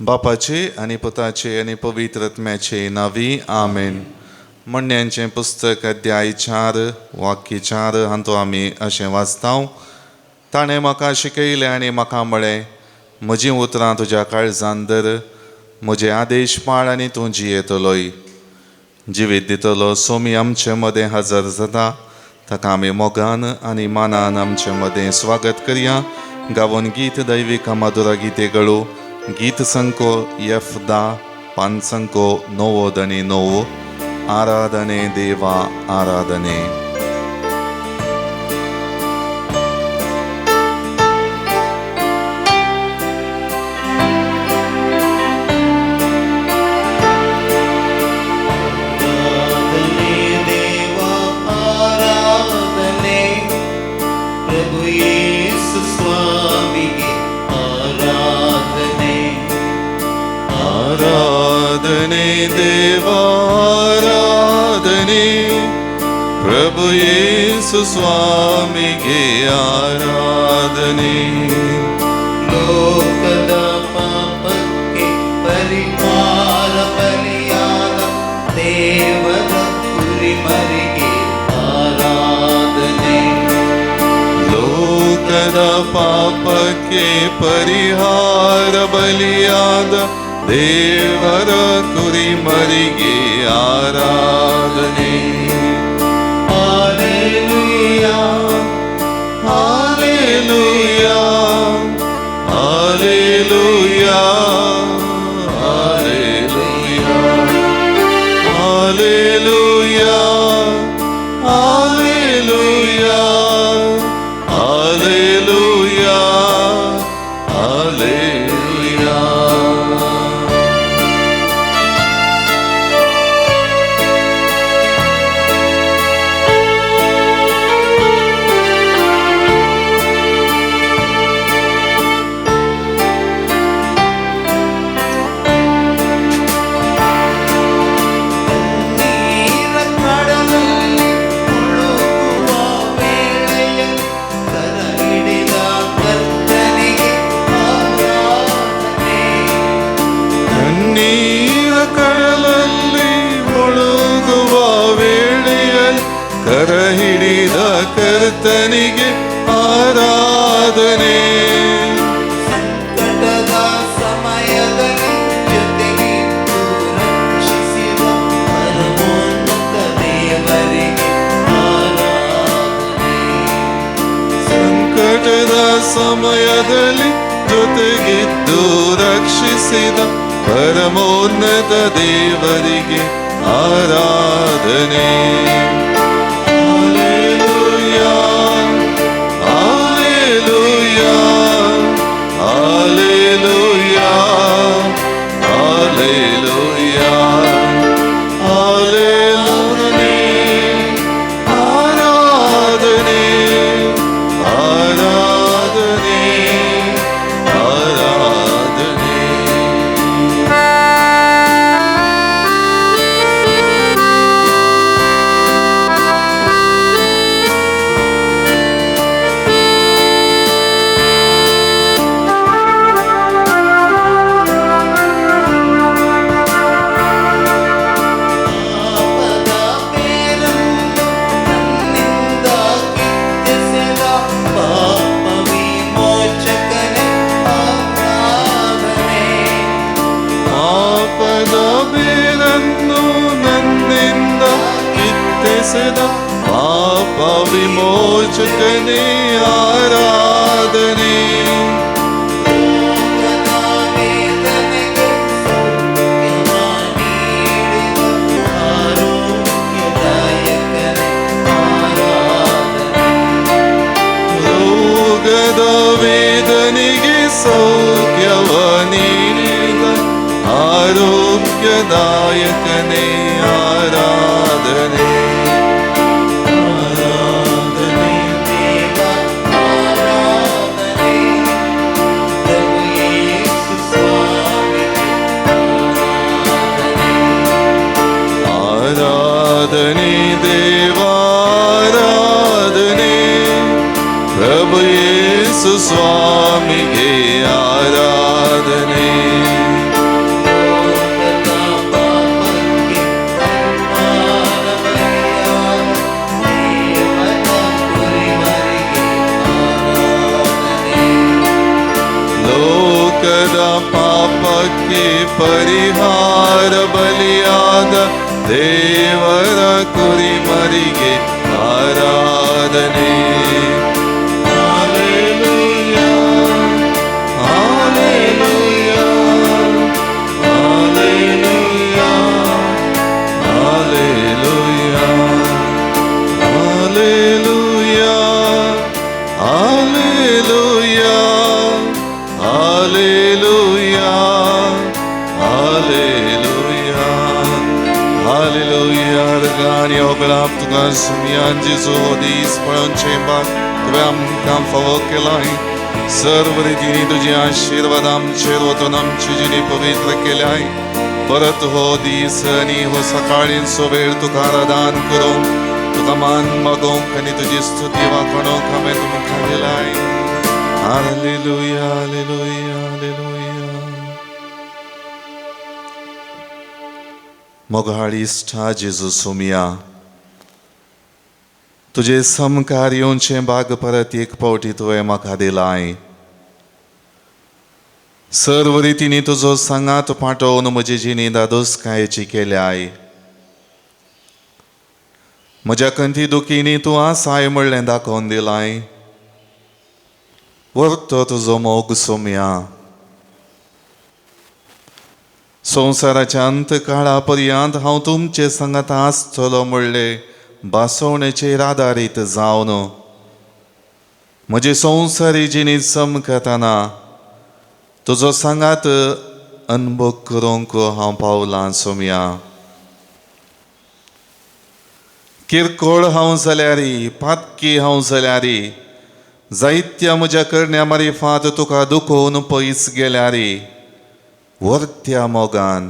बापाचे आनी पुताचे आनी पवित्र आत्म्याचे नावी आमेन. म्हणण्यांचें पुस्तक अध्याय 4 वाक्य 4 हातूंत आमी अशें वाचता, ताणें म्हाका शिकयलें आनी म्हाका म्हळें, म्हजीं उतरां तुज्या काळजान धर, म्हजे आदेश पाळ आनी तूं जियेतलोय. जिवीत दितलो सोमी आमचे मदें हजर जाता, ताका आमी मोगान आनी मानान आमचे मदें स्वागत करया. गावोन गीत दैविक माधुरा गीते गळू गीत संको F10 5 99 आराधने देवा आराधने. देवाराधने प्रभु येसु स्वामिगे आराधने. ಲೋಕದ ಪಾಪಕ್ಕೆ ಪರಿಹಾರ ಬಲಿಯಾದ ದೇವರ ಕುರಿಮರಿಗೆ ಆರಾಧನೆ. ಲೋಕದ ಪಾಪಕ್ಕೆ ಪರಿಹಾರ ಬಲಿಯಾದ ದೇವರ ಕುರಿಮರಿಗೆ ಆರಾಧನೆ. Hallelujah, hallelujah, hallelujah, hallelujah, hallelujah, hallelujah, hallelujah, hallelujah. ನೀರ ಕಡಲಲ್ಲಿ ಮುಳುಗುವ ವೇಳೆಯಲ್ಲಿ ಕರ ಹಿಡಿದ ಕರ್ತನಿಗೆ ಆರಾಧನೆ. ಕಣ್ಣೀರ ಕಡಲಲ್ಲಿ ಮುಳುಗುವ ವೇಳೆಯಲ್ಲಿ ಕರ ಹಿಡಿದ ಕರ್ತನಿಗೆ ಆರಾಧನೆ. ಸಂಕಟದ ಸಮಯದಲ್ಲಿ ಜೊತೆಗಿದ್ದು ರಕ್ಷಿಸಿದ ಪರಮೋನ್ನತ ದೇವರಿಗೆ ಆರಾಧನೆ. ಸಂಕಟದ ಸಮಯದಲ್ಲಿ ಜೊತೆಗಿದ್ದು ರಕ್ಷಿಸಿದ ಪರಮೋನ್ನತ ದೇವರಿಗೆ ಆರಾಧನೆ. Hallelujah, hallelujah, hallelujah, hallelujah, hallelujah. ಆರಾಧನೆ, ಆರಾಧನೆ, ಆರಾಧನೆ. ಪಾಪದ ಬೇರನ್ನು ನನ್ನಿಂದ ಕಿತ್ತೆಸೆದ ಪಾಪ ವಿಮೋಚಕನೇ ಆರಾಧನೆ. ಪಾಪದ ಬೇರನ್ನು ನನ್ನಿಂದ ಕಿತ್ತೆಸೆದ ಪಾಪ ವಿಮೋಚಕನೇ ಆರಾಧನೆ. ಲೋಕದ ವೇದನೆಗೆ ಸೌಖ್ಯವ ನೀಡಿದ ಆರೋಗ್ಯದಾಯಕನೇ ಆರಾಧನೆ. ರೋಗದ ವೇದನೆಗೆ ಸೌಖ್ಯವ ನೀಡಿದ ಆರೋಗ್ಯದಾಯಕನೇ ಆರಾಧನೆ. ಆರಾಧನೆ ದೇವ ಆರಾಧನೆ, ಪ್ರಭು ಯೇಸು ಸ್ವಾಮಿಗೆ ಆರಾಧನೆ. ಆರಾಧನೆ ದೇವಾರಾಧನೆ ಪ್ರಭು ಯೇಸು ಸ್ವಾಮಿಗೆ ಆರಾಧನೆ. ಲೋಕದ ಪಾಪಕ್ಕೆ ಪರಿಹಾರ ಬಲಿಯಾದ ದೇವರ ಕುರಿಮರಿಗೆ ಆರಾಧನೆ. Hallelujah, hallelujah, hallelujah, hallelujah, hallelujah, hallelujah, hallelujah, hallelujah, hallelujah. अर्गानी होगळाप तुका सुमयान जेजू, हो दीस पळोवचें भाग तुवें आमकां फावो केलाय. सर्व रितींनी तुजी आशिर्वाद आमचेर वतून आमची जिणी पवित्र केल्याय. परत हो दीस आनी हो सकाळींचो वेळ तुका आराधन करूंक, तुका मान मागोवंक आनी तुजी स्तुती वाखणोवंक हांवें तुमकां दिलाय. Hallelujah, hallelujah, hallelujah. मोगाळ इश्टा जेजू सोमया, तुजे समकार येवचें भाग परत एक फावटी तुवें म्हाका दिलाय. सर्व रितींनी तुजो सांगात पाठोवन म्हजी जिणी दादोसकायेची केल्याय. म्हज्या कंती दुखींनी तूं आसाय म्हणलें दाखोवन दिलाय. व्हरतो तुजो मोग सोमया, संवसाराच्या अंत काळा पर्यंत हांव तुमचे सांगात आसतलो म्हणले भासवणेचेर आदारीत जावन म्हजी संवसारी जिणी चमकतना तुजो सांगात अनुभव करूंक हांव पावलां सोमया. किरकोळ हांव जाल्यार, पातकी हांव जाल्यार, जायत्या म्हज्या करण्या मारिफात तुका दुखोवन पयस गेल्यार, वर्त्या मोगान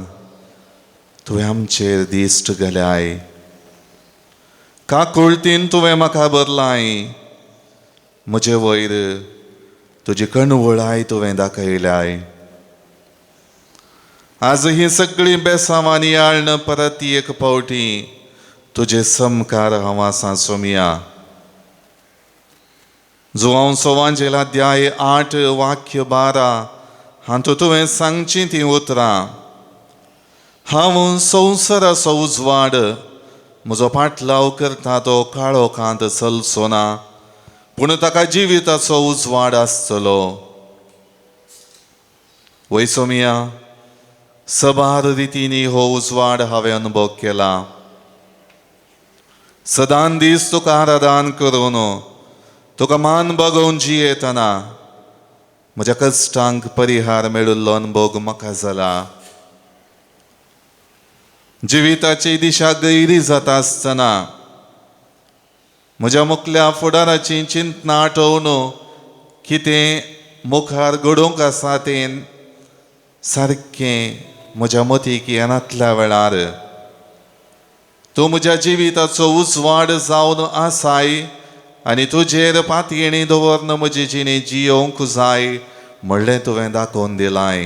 तुवें आमचेर दिश्ट घाल्याय. काकुळतीन तुवें म्हाका बरलाय, म्हजे वयर तुजी कणवळाय तुवें दाखयल्याय. आज ही सगळीं बेसांवां नियाळन परत एक फावटी तुजे समकार हांव आसा सोमया. जुवांव सोवांजेल अध्याय 8 वाक्य 12 हातूंत तुवें सांगची तीं उतरां, हांव संवसाराचो उजवाड, म्हजो पाटलाव करता तो काळोखांत चलचो ना, पूण ताका जिविताचो उजवाड आसतलो. वय सोमया, सबार रितींनी हो उजवाड हांवें अनुभव केला. सदां दीस तुका आराधन करून तुका मान बगोवन जियेतना म्हज्या कश्टांक परिहार मेळिल्लो अनुभव म्हाका जाला. जिविताची दिशा गैरी जाता आसतना म्हज्या मुखल्या फुडाराची चिंतना आठोवन कितें मुखार घडोवंक आसा तें सारकें म्हज्या मतीक येनातल्या वेळार तूं म्हज्या जिविताचो उजवाड जावन आसाय आनी तुजेर पातयेणी दवरन म्हजी जिणी जियोवंक जाय म्हणलें तुवें दाखोवन दिलाय.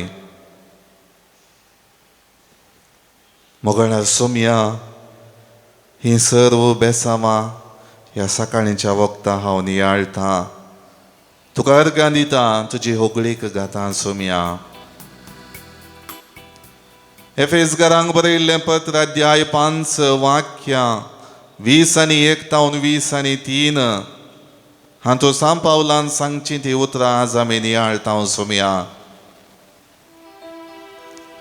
मोगळ्या सोमया, हीं सर्व बेसांवां ह्या सकाळींच्या वखदां हांव नियाळटा, तुका अर्गां दिता, तुजी होगळीक गाता सोमया. एफेसगरांक बरयल्लें पत्र अध्याय 5 वाक्यां 20 आनी 1 तावन 20 आनी 3 हातूंत सांत पावलान सांगची ती उतरां आज आमी नियाळटा सोमया.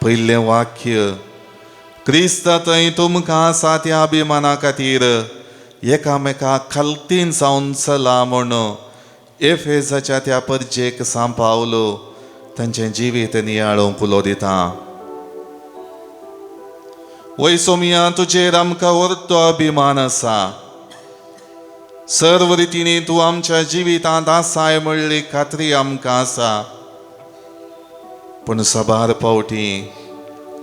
पयलें वाक्य, क्रिस्ता थंय तुमकां आसा त्या अभिमाना खातीर एकामेका खालतीन जावन चला म्हूण एफेजाच्या त्या परजेक सांत पावलो तांचें जिवीत नियाळूंक उलो दिता. वय सोमया, तुजेर आमकां व्हरतो अभिमान आसा. सर्व रितींनी तूं आमच्या जिवितांत आसाय म्हणली खात्री आमकां आसा, पूण साबार फावटी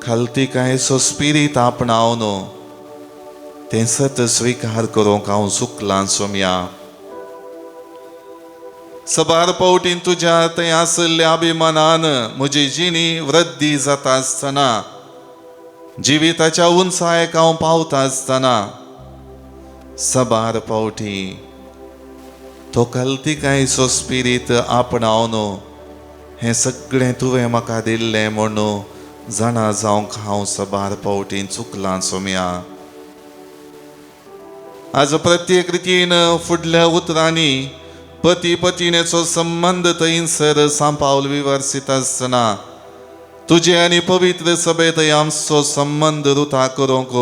खालती कांय सोस्पिरीत आपणावन तें सत स्विकार करूंक हांव चुकलां सोमया. सबार फावटी तुज्या थंय आशिल्ल्या अभिमानान म्हजी जिणी वृद्धी जाता आसतना, जिविताच्या उंचायेक हांव पावता आसतना सबार फावटी तो कल्तिकायचो स्पिरीत आपणावन हें सगळें तुवें म्हाका दिल्लें म्हणून जाणा जावंक हांव सबार फावटी चुकलां सोम्या. आज प्रत्येक रितीन फुडल्या उतरांनी पती पतिणेचो संबंद थंयसर सांपावल विवर्सीत आसतना तुजे आनी पवित्र सभेत आमचो संबंद रुता करूंक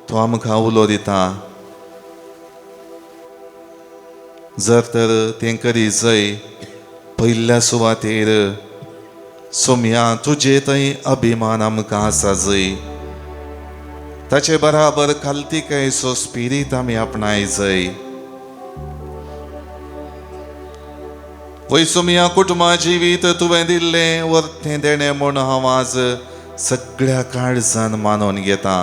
तूं आमकां उलो दिता. जर तर तें करी जय पयल्या सुवातेर सोम्या तुजे थंय अभिमान आमकां आसा जय, ताचे बराबर खालतिकायेचो स्पिरीत आमी आपणाय जय. वय सोम्या कुटुंबा जिवीत तुवें दिल्लें वर्तें देणें म्हूण हांव आज सगळ्या काळजान मानून घेता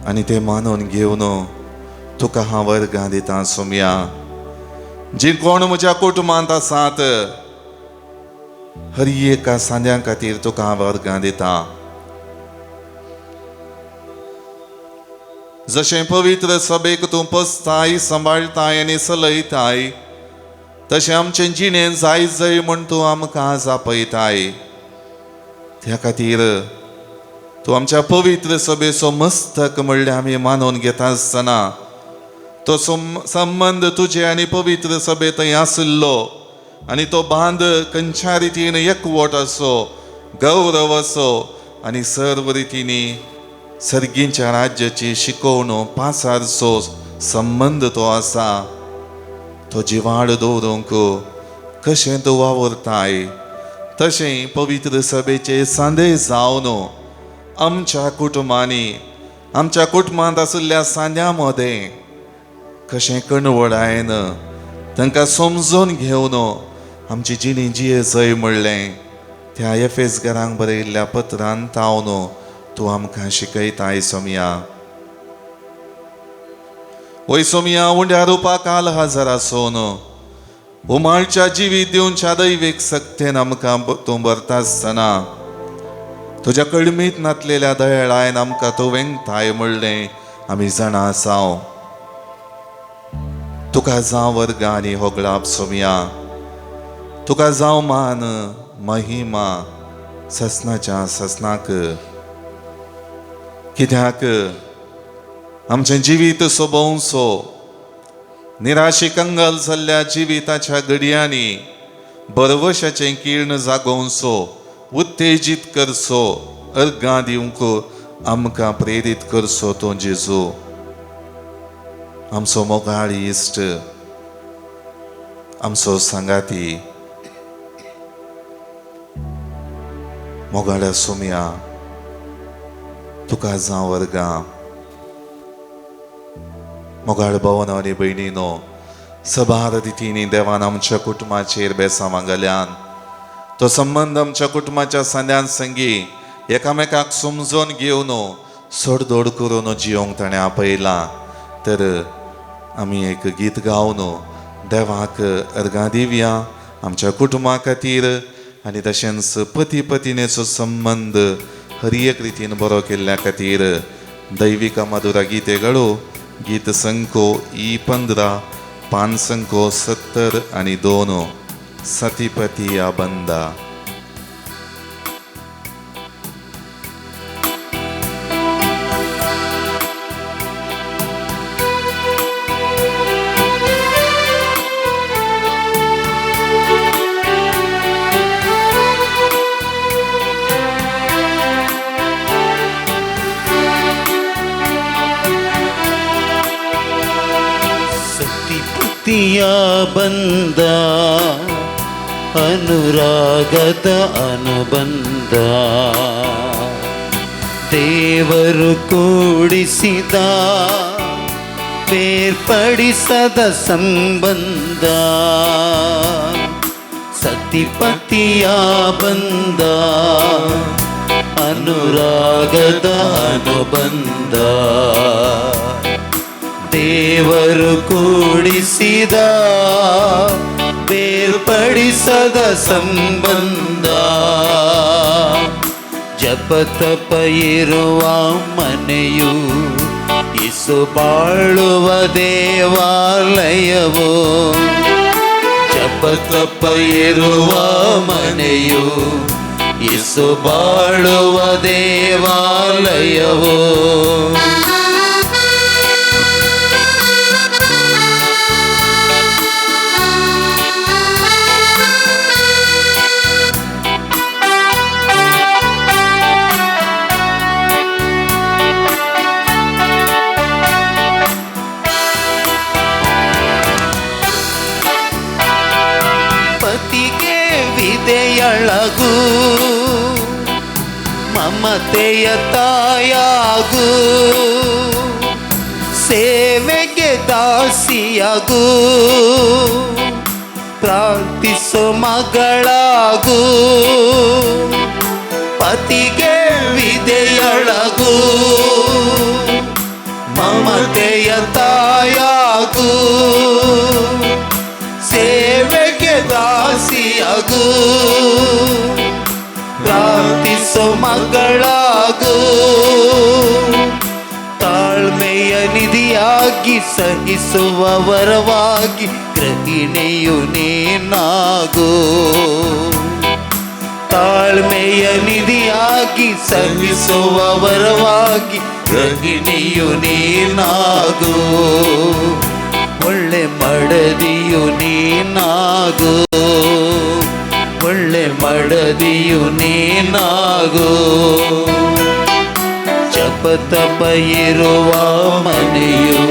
आनी तें मानून घेवन तुका हांव वर्गां दिता सोम्या. जी कोण म्हज्या कुटुंबांत आसात हर एका सांद्यां खातीर तुका हांव वर्गां दिता. जशें पवित्र सभेक तूं पसताय सांबाळताय आनी सलयताय तशें आमचें जिणें जाय जय म्हूण तूं आमकां आज आपयताय. त्या खातीर तूं आमच्या पवित्र सभेचो मस्तक म्हणल्यार आमी मानून घेता आसतना तो संबंद तुजे आनी पवित्र सभे थंय आशिल्लो आनी तो बांद खंयच्या रितीन एकवट असो गौरव असो आनी सर्व रितींनी सर्गींच्या राज्याची शिकोवण पासारचो संबंद तो आसा. तो जिवाळ दवरूंक कशें तूं वावुरताय तशें पवित्र सभेचे सांदे जावन आमच्या कुटुंबांनी आमच्या कुटुंबांत आशिल्ल्या सांद्यां मदें कशें कणवडायन तांकां समजून घेवन आमची जिणी जिये जय म्हणलें त्या एफेस घरांक बरयल्ल्या पत्रान तावन तूं आमकां शिकयताय सोम्या. वय सोम्या उंड्या रुपा काल हजर आसून उमाळच्या जिवीत दिवच्या दैवीक सक्तेन आमकां तूं भरता आसतना तुज्या कळमीत नातलेल्या दयाळायन आमकां तूं वेंगताय म्हणलें आमी जाणा आसाव. तुका जावं वर्गां आनी होगळाप सोम्या, तुका जावं मान महिमा ससनाच्या ससनाक. कित्याक आमचें जिवीत सोबोवचो निराशी कंगाल जाल्ल्या जिविताच्या घडयांनी बरवशाचें किर्ण जागोवचो उत्तेजीत करचो अर्गां दिवंक आमकां प्रेरीत करचो तूं जेजू आमचो मोगाळ इश्ट आमचो सांगाती. मोगाळ्या सोम्या तुका जावं वर्गां. मोगाळ भवन आनी भयणीनो सबार रितींनी देवान आमच्या कुटुंबाचेर बेसांवां घाल्यान तो संबंद आमच्या कुटुंबाच्या सांद्यान संगी एकामेकाक समजून घेवन सोडदोड करून जियोंक ताणें आपयलां. तर आमी एक गीत गावन देवाक अर्गां दिवया आमच्या कुटुंबा खातीर आनी तशेंच पती पतिणेचो संबंद हर एक रितीन बरो केल्ल्या खातीर. दैविका मधुरा गीते गळो गीत संको ई 15 पान संको 70 आनी 2 सतीपती या बंदा. ಸತಿಪತಿಯ ಬಂಧ ಅನುರಾಗದ ಅನುಬಂಧ ದೇವರು ಕೂಡಿಸಿದ ಬೇರ್ಪಡಿಸದ ಸಂಬಂಧ ಸತಿಪತಿಯ ಬಂಧ ಅನುರಾಗದ ಅನುಬಂಧ ದೇವರು ಕೂಡಿಸಿದ ಬೇರ್ಪಡಿಸದ ಸಂಬಂಧ ಜಪತಪ ಇರುವ ಮನೆಯು ಇಸು ಬಾಳುವ ದೇವಾಲಯವು. ಜಪತಪ ಜಪ ತಪ ಇರುವ ಮನೆಯು ಯೇಸು ಬಾಳುವ ದೇವಾಲಯವು. ಪತಿಗೆ ವಿಧೇಯಳಗು, ಮಮತೆಯ ತಾಯಾಗು, ಸೇವೆಗೆ ದಾಸಿಯಾಗು, ಪ್ರಾರ್ಥಿಸೋ ಮಗಳಾಗು. ಪತಿಗೆ ವಿಧೇಯಳಗು, ಮಮತೆಯ ತಾಯಾಗು, ಸೇವೆಗೆ ದಾಸಿಯಾಗು, ಪ್ರಾರ್ಥಿಸೋ ಮಗಳಾಗು. ತಾಳ್ಮೆಯ ನಿಧಿಯಾಗಿ ಸಹಿಸುವ ವರವಾಗಿ ಗೃಹಿಣಿಯು ನೀನಾಗು. ತಾಳ್ಮೆಯ ನಿಧಿಯಾಗಿ ಸಹಿಸುವ ವರವಾಗಿ ಗೃಹಿಣಿಯು ನೀನಾಗು. ಒಳ್ಳೆ ಮಡದಿಯು ನೀನಾಗು, ಒಳ್ಳೆ ಮಡದಿಯು ನೀನಾಗು. ಜಪ ತಪ ಇರುವ ಮನೆಯು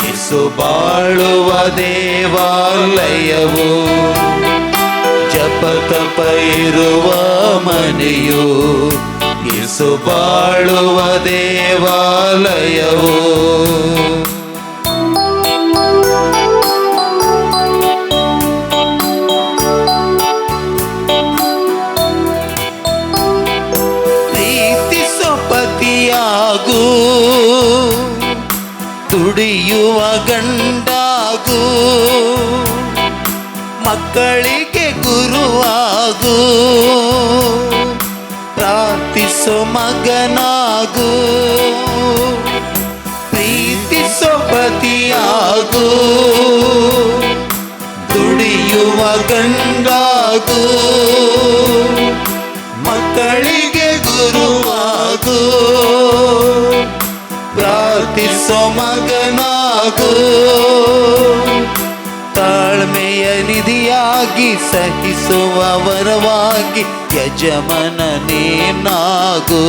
ಯೇಸು ಬಾಳುವ ದೇವಾಲಯವು. ಜಪ ತಪ ಇರುವ ಮನೆಯು ಯೇಸು ಬಾಳುವ ದೇವಾಲಯವು. ಪತಿಯಾಗು, ದುಡಿಯುವ ಗಂಡಾಗು, ಮಕ್ಕಳಿಗೆ ಗುರುವಾಗು, ಪ್ರಾರ್ಥಿಸೋ ಮಗನಾಗು. ಪ್ರೀತಿಸೋ ಪತಿಯಾಗು, ದುಡಿಯುವ ಗಂಡಾಗು, ಮಕ್ಕಳಿಗೆ ಗುರುವಾಗು, ಪ್ರಾರ್ಥಿಸೋ ಮಗನಾಗು. ತಾಳ್ಮೆಯ ನಿಧಿಯಾಗಿ ಸಹಿಸುವ ವರವಾಗಿ ಯಜಮಾನ ನೀನಾಗು.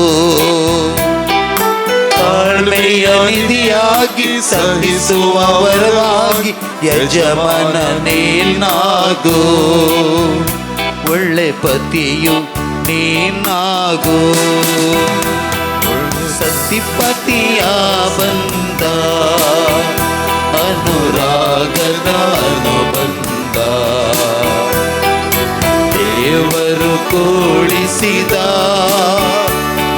ತಾಳ್ಮೆಯ ನಿಧಿಯಾಗಿ ಸಹಿಸುವ ವರವಾಗಿ ಯಜಮಾನ ನೀನಾಗು. ಒಳ್ಳೆ ಪತಿಯು ನೀನಾಗು, ಸತಿಪತಿಯ ಬಂದ, ಅನುರಾಗದ ಅನುಬಂಧ. ದೇವರು ಕೂಡಿಸಿದ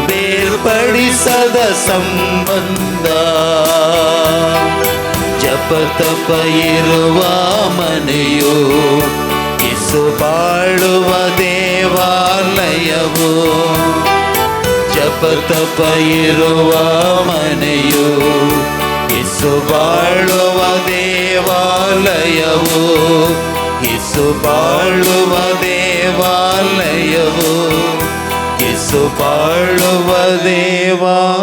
ಬೇರ್ಪಡಿಸದ ಸಂಬಂಧ. ಜಪ ತಪ ಇರುವ ಮನೆಯು ಯೇಸು ಬಾಳುವ ದೇವಾಲಯವು. ಜಪ ತಪ ಇರುವ ಮನೆಯು ಯೇಸು ಬಾಳುವ ದೇವಾಲಯವು. ಯೇಸು ಬಾಳುವ ದೇವಾಲಯವು, ಯೇಸು ಬಾಳುವ ದೇವಾಲಯವು.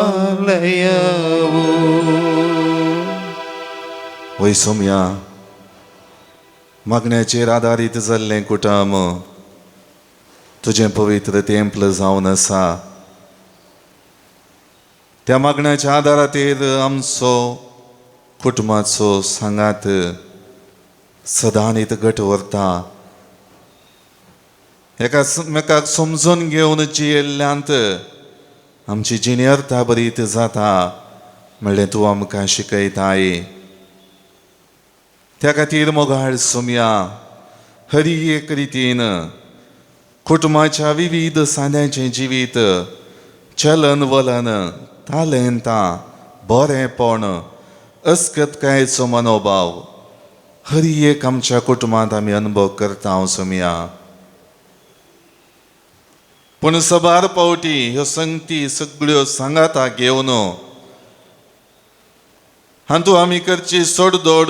वय सोमया, मागण्याचेर आदारीत जाल्लें कुटुंब तुजें पवित्र तेंपल जावन आसा. त्या मागण्याच्या आदाराचेर आमचो कुटुंबाचो सांगात सदांनीत घट व्हरता. एकामेकाक समजून घेवन जियेल्ल्यांत आमची जिणी अर्थाभरीत जाता म्हणलें तूं आमकां शिकयताय. त्या खातीर मोगाळ सोमया, हरी एक रितीन कुटुंबाच्या विविध सांद्यांचें जिवीत चलन वलन तालेंतां बरेंपण अस्कतकायेचो मनोभाव हरी एक आमच्या कुटुंबांत आमी अनुभव करता सोमया. पूण सबार पावटी ह्यो संगती सगळ्यो सांगाता घेवन हातूंत आमी करची सोडदोड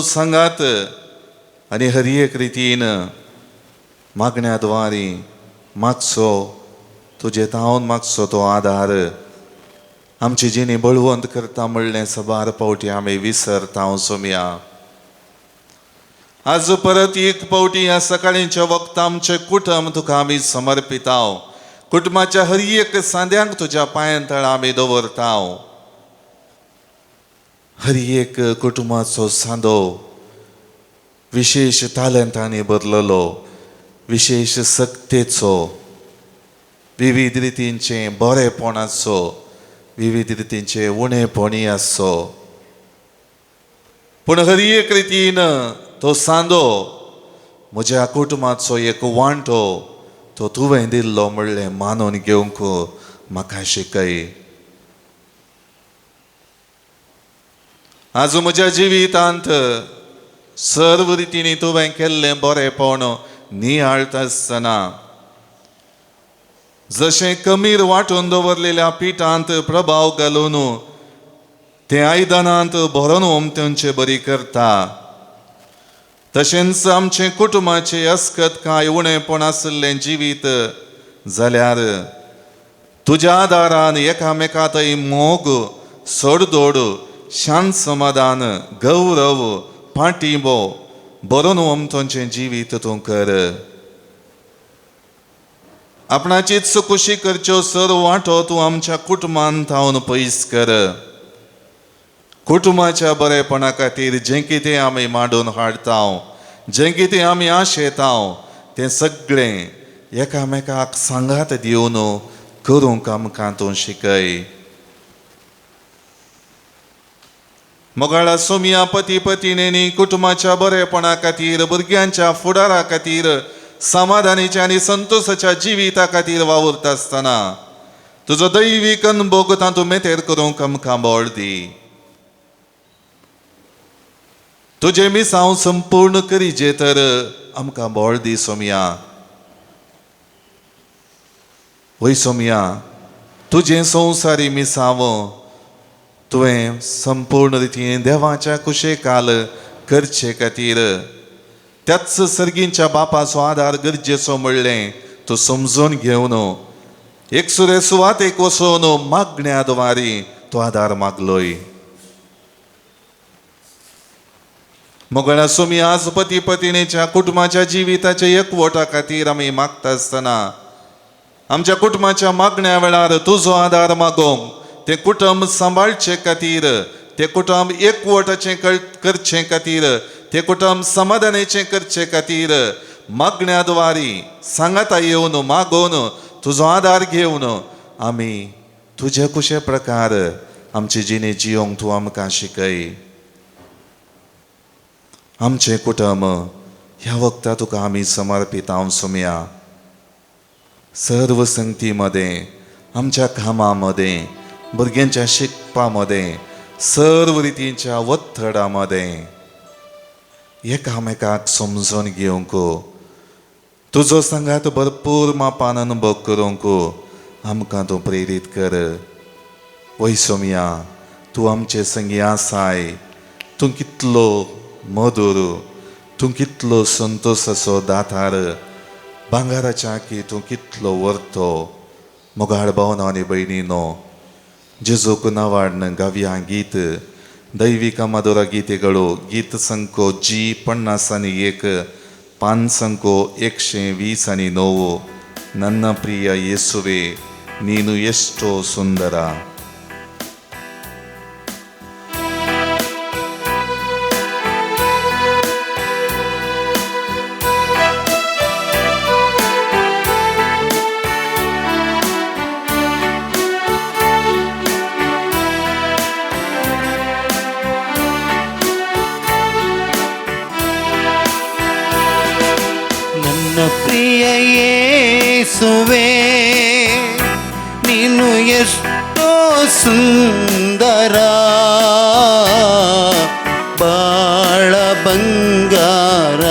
सांगात आनी हर एक रितीन मागण्या द्वारी मागचो तुजे तावन मागचो तो आदार आमची जिणी बळवंत करता म्हणलें सबार पावटी आमी विसरता सोमया. आज परत एक पावटी ह्या सकाळींच्या वखदां आमचें कुटुंब तुका आमी समर्पिताव. कुटुंबाच्या हर एक सांद्यांक तुज्या पांयां तळा आमी दवरताव. हर एक कुटुंबाचो सांदो विशेश तालंतांनी बदललो, विशेश सक्तेचो, विविध रितींचें बरेपणाचो, विविध रितींचें उणेपणी आसचो, पूण हर एक रितीन तो सांदो म्हज्या कुटुंबाचो एक वांटो तो तुवें दिल्लो म्हणलें मानून घेवंक म्हाका शिकय. आज म्हज्या जिवितांत सर्व रितींनी तुवें केल्लें बरेपण नियाळटा आसतना जशें कमीर वांटून दवरलेल्या पिठांत प्रभाव घालून तें आयदनांत भरून ओमत्यांचे बरी करता, तशेंच आमचें कुटुंबाचें अस्कत कांय उणेपण आशिल्लें जिवीत जाल्यार तुज्या आदारान एकामेका थंय मोग, सोडदोड, शांत समाधान, गौरव, पाठिंबो भरून ओमतोंचें जिवीत तूं कर. आपणाचीच कुशी करच्यो सर वांटो तूं आमच्या कुटुंबान थावन पयस कर. कुटुंबाच्या बरेपणा खातीर जें कितें आमी मांडून हाडटा, जें कितें आमी आशेता तें सगळें एकामेकाक सांगात दिवन करूंक आमकां तूं शिकय. मोगाळा सोमिया पती पतिणेनी कुटुंबाच्या बरेपणा खातीर, भुरग्यांच्या फुडारा खातीर, समाधानीच्या आनी संतोषाच्या जिविता खातीर वावुरता आसतना तुजो दैवीक अनभोग तातूंत मेतेर करूंक आमकां बळ दी. तुजें मिसांव संपूर्ण करीजे तर आमकां बळ दी सोमया. वय सोमया, तुजें संवसारी मिसांव तुवें संपूर्ण रितीन देवाच्या कुशेकाल करचे खातीर त्याच सर्गींच्या बापाचो आदार गरजेचो म्हणलें तूं समजून घेवन एक सुरे सुवातेक वचून मागण्या द्वारी तो आदार मागलोय. मोगळा सोमी आज पती पतिणेच्या कुटुंबाच्या जिविताच्या एकवटा खातीर आमी मागता आसतना आमच्या कुटुंबाच्या मागण्या वेळार तुजो आदार मागोवंक, तें कुटुंब सांबाळचे खातीर, तें कुटुंब एकवटाचें करचे खातीर, तें कुटुंब समाधानाचें करचे खातीर मागण्या द्वारी सांगाता येवन मागोवन तुजो आदार घेवन आमी तुजे कुशे प्रकार आमचे जिणे जियोंक तूं आमकां शिकय. आमचें कुटुंब ह्या वखदा तुका आमी समर्पित हांव सोमया. सर्व संगती मदें, आमच्या कामां मदें, भुरग्यांच्या शिकपा मदें, सर्व रितींच्या वत्थडा मदें एकामेकाक समजून घेवंक, तुजो सांगात भरपूर मापान अनुभव करूंक आमकां तूं प्रेरीत कर. वय सोमया, तूं आमचे संगी आसाय. तूं कितलो मधुर, तूं कितलो संतोषाचो दातार, भांगाराच्या की तूं कितलो व्हरतो. मोगाळ भावना आनी भयणीनो, जेजूक नावाडन गावया गीत दैविक मधुर गीतेಗಳು गीत संको जी 50 आनी 1, पान संको 120 आनी 9. ನನ್ನ ಪ್ರಿಯ ಯೇಸುವೆ ನೀನು ಎಷ್ಟೋ ಸುಂದರ. ನನ್ನ ಪ್ರಿಯ ಯೇಸುವೆ ನೀನು ಎಷ್ಟೋ ಸುಂದರ, ಬಾಳ ಬಂಗಾರ,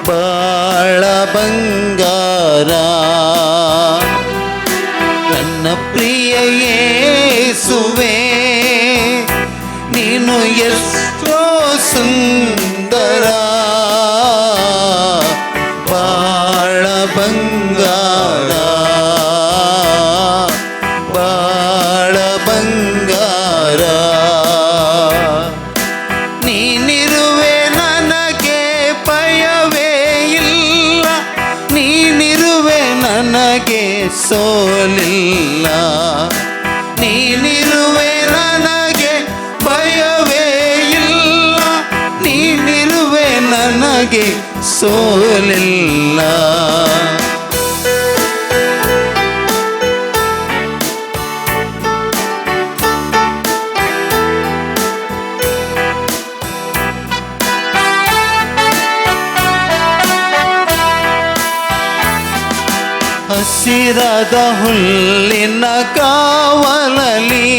ಬಾಳ ಬಂಗಾರ. ನನ್ನ ಪ್ರಿಯ ಯೇಸುವೆ ನೀನು ಎಷ್ಟೋ ಸುಂದರ, ಸೋಲಿಲ್ಲ, ನೀನಿರುವೆ ನನಗೆ ಭಯವೇ ಇಲ್ಲ, ನೀನಿರುವೆ ನನಗೆ ಸೋಲಿಲ್ಲ. ಹಸಿರಾದ ಹುಲ್ಲಿನ ಕಾವಲಲಿ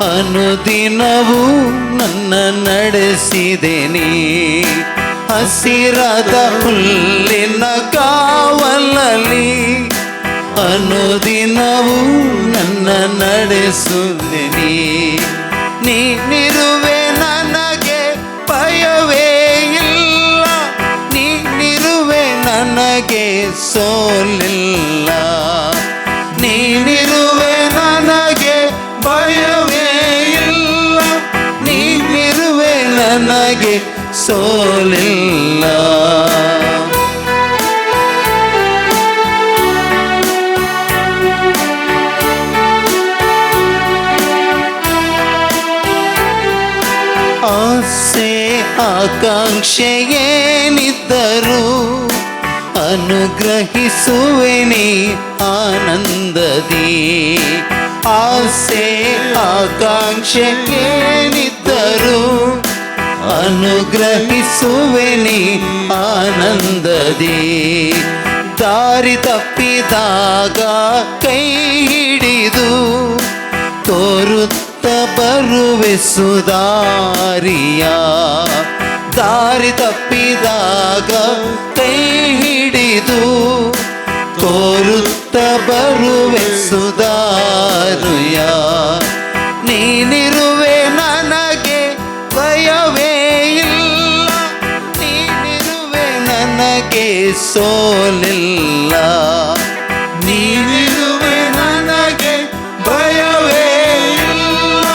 ಅನುದಿನವೂ ನನ್ನ ನಡೆಸಿದೆನಿ, ಹಸಿರಾದ ಹುಲ್ಲಿನ ಕಾವಲಲಿ ಅನುದಿನವೂ ನನ್ನ ನಡೆಸುವೆನಿ, ನೀನಿರುವೆ ನನಗೆ ಭಯವೇ ಇಲ್ಲ, ನೀನಿರುವೆ ನನಗೆ ಸೋಲಿಲ್ಲ, ನೀನಿರುವೆ ನನಗೆ ಭಯವೇ ಇಲ್ಲ, ನೀನಿರುವೆ ನನಗೆ ಸೋಲಿಲ್ಲ. ಆಸೆ ಆಕಾಂಕ್ಷೆಯೇನಿದ್ದರೂ ಅನುಗ್ರಹಿಸುವೆನಿ ಆನಂದದಿ, ಆಸೆ ಆಕಾಂಕ್ಷೆಯೇನಿದ್ದರೂ ಅನುಗ್ರಹಿಸುವೆನಿ ಆನಂದದಿ, ದಾರಿ ತಪ್ಪಿದಾಗ ಕೈ ಹಿಡಿದು ತೋರುತ್ತ ಬರುವೆ ಸುದಾರಿಯ, ದಾರಿ ತಪ್ಪಿದಾಗ ಕೈ ಹಿಡಿದು ತೋರುತ್ತ ಬರುವೆ ಸುದಾರಿಯ, ನೀನಿರುವೆ ನನಗೆ ಭಯವೇ ಇಲ್ಲ, ನೀನಿರುವೆ ನನಗೆ ಸೋಲಿಲ್ಲ, ನೀನಿರುವೆ ನನಗೆ ಭಯವೇ ಇಲ್ಲ,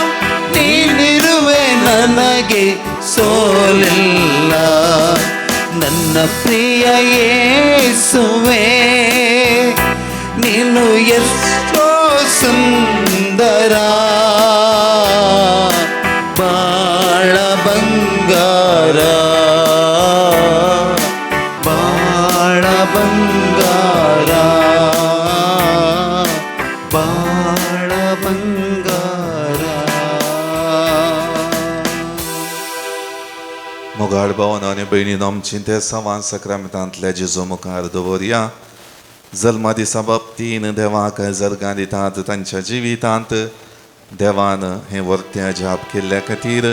ನೀನಿರುವೆ ನನಗೆ ಸೋಲಿಲ್ಲ. ನನ್ನ ಪ್ರಿಯ ಯೇಸುವೇ ನೀನು ಎಷ್ಟೋ ಸುಂದರ, ಬಾಳ ಬಂಗಾರ, ಬಾಳ ಬಂಗಾರ, ಬಾಳ ಬಂಗಾರ. मोगाळ भावन आनी भयणीन आमची ते सवान सक्रामेंतांतल्या जेजू मुखार दवरया. जल्मा दिसा बाबतीन देवाक जर्गां दितात तांच्या जिवितांत देवान हें वर्तें जाप केल्ल्या खातीर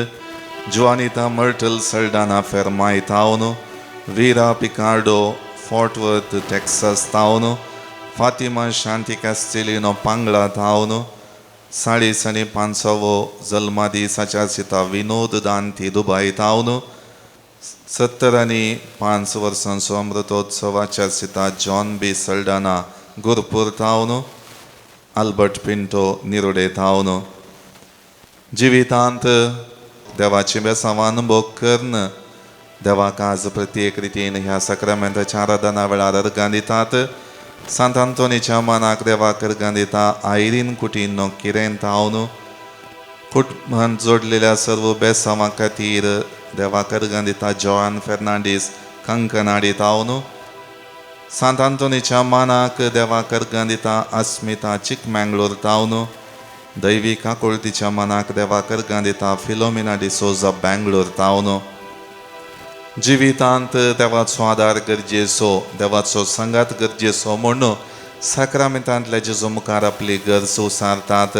जुआनिता मर्टल सल्डाना फेरमाय थावन, वीरा पिकार्डो फोर्ट वर्थ टेक्सास थावन, फातिमा शांती कास्टेलिनो पांगळा थावन, 40 आनी 5वो जल्मा दिसाच्या सिता विनोद दांती दुबाय थावन, 70 आनी 5 वर्सांचो अमृतोत्सवाच्या सिता जॉन बी सल्डाना गुरपूर थावन, आल्बर्ट पिंटो निरोडे थावन. जिवितांत देवाची बेसांवान भोग करून देवाक आज प्रत्येक रितीन ह्या सक्रामेंताच्या आराधना वेळार अर्गां दितात. सांत आंतोनीच्या मानाक देवाक अर्गां दिता आयरीन कुटिनो किरेन थावन, कुटुंबान जोडलेल्या सर्व बेसांवां खातीर देवाक अर्गां दिता जॉन फेर्नांडीस कंकनाडी थावन, सांत आंतोनीच्या मानाक देवाक अर्गां दिता अस्मिता चिकमँगलोर थावन, दैवी काकुळतीच्या मनाक देवाक अर्गां दिता फिलोमिना डिसोजा बँगलोर थावन. जिवितांत देवाचो आदार गरजेचो, देवाचो सांगात गरजेचो म्हूण साक्रामेंतांतल्या जेजू मुखार आपली गरज उसारतात.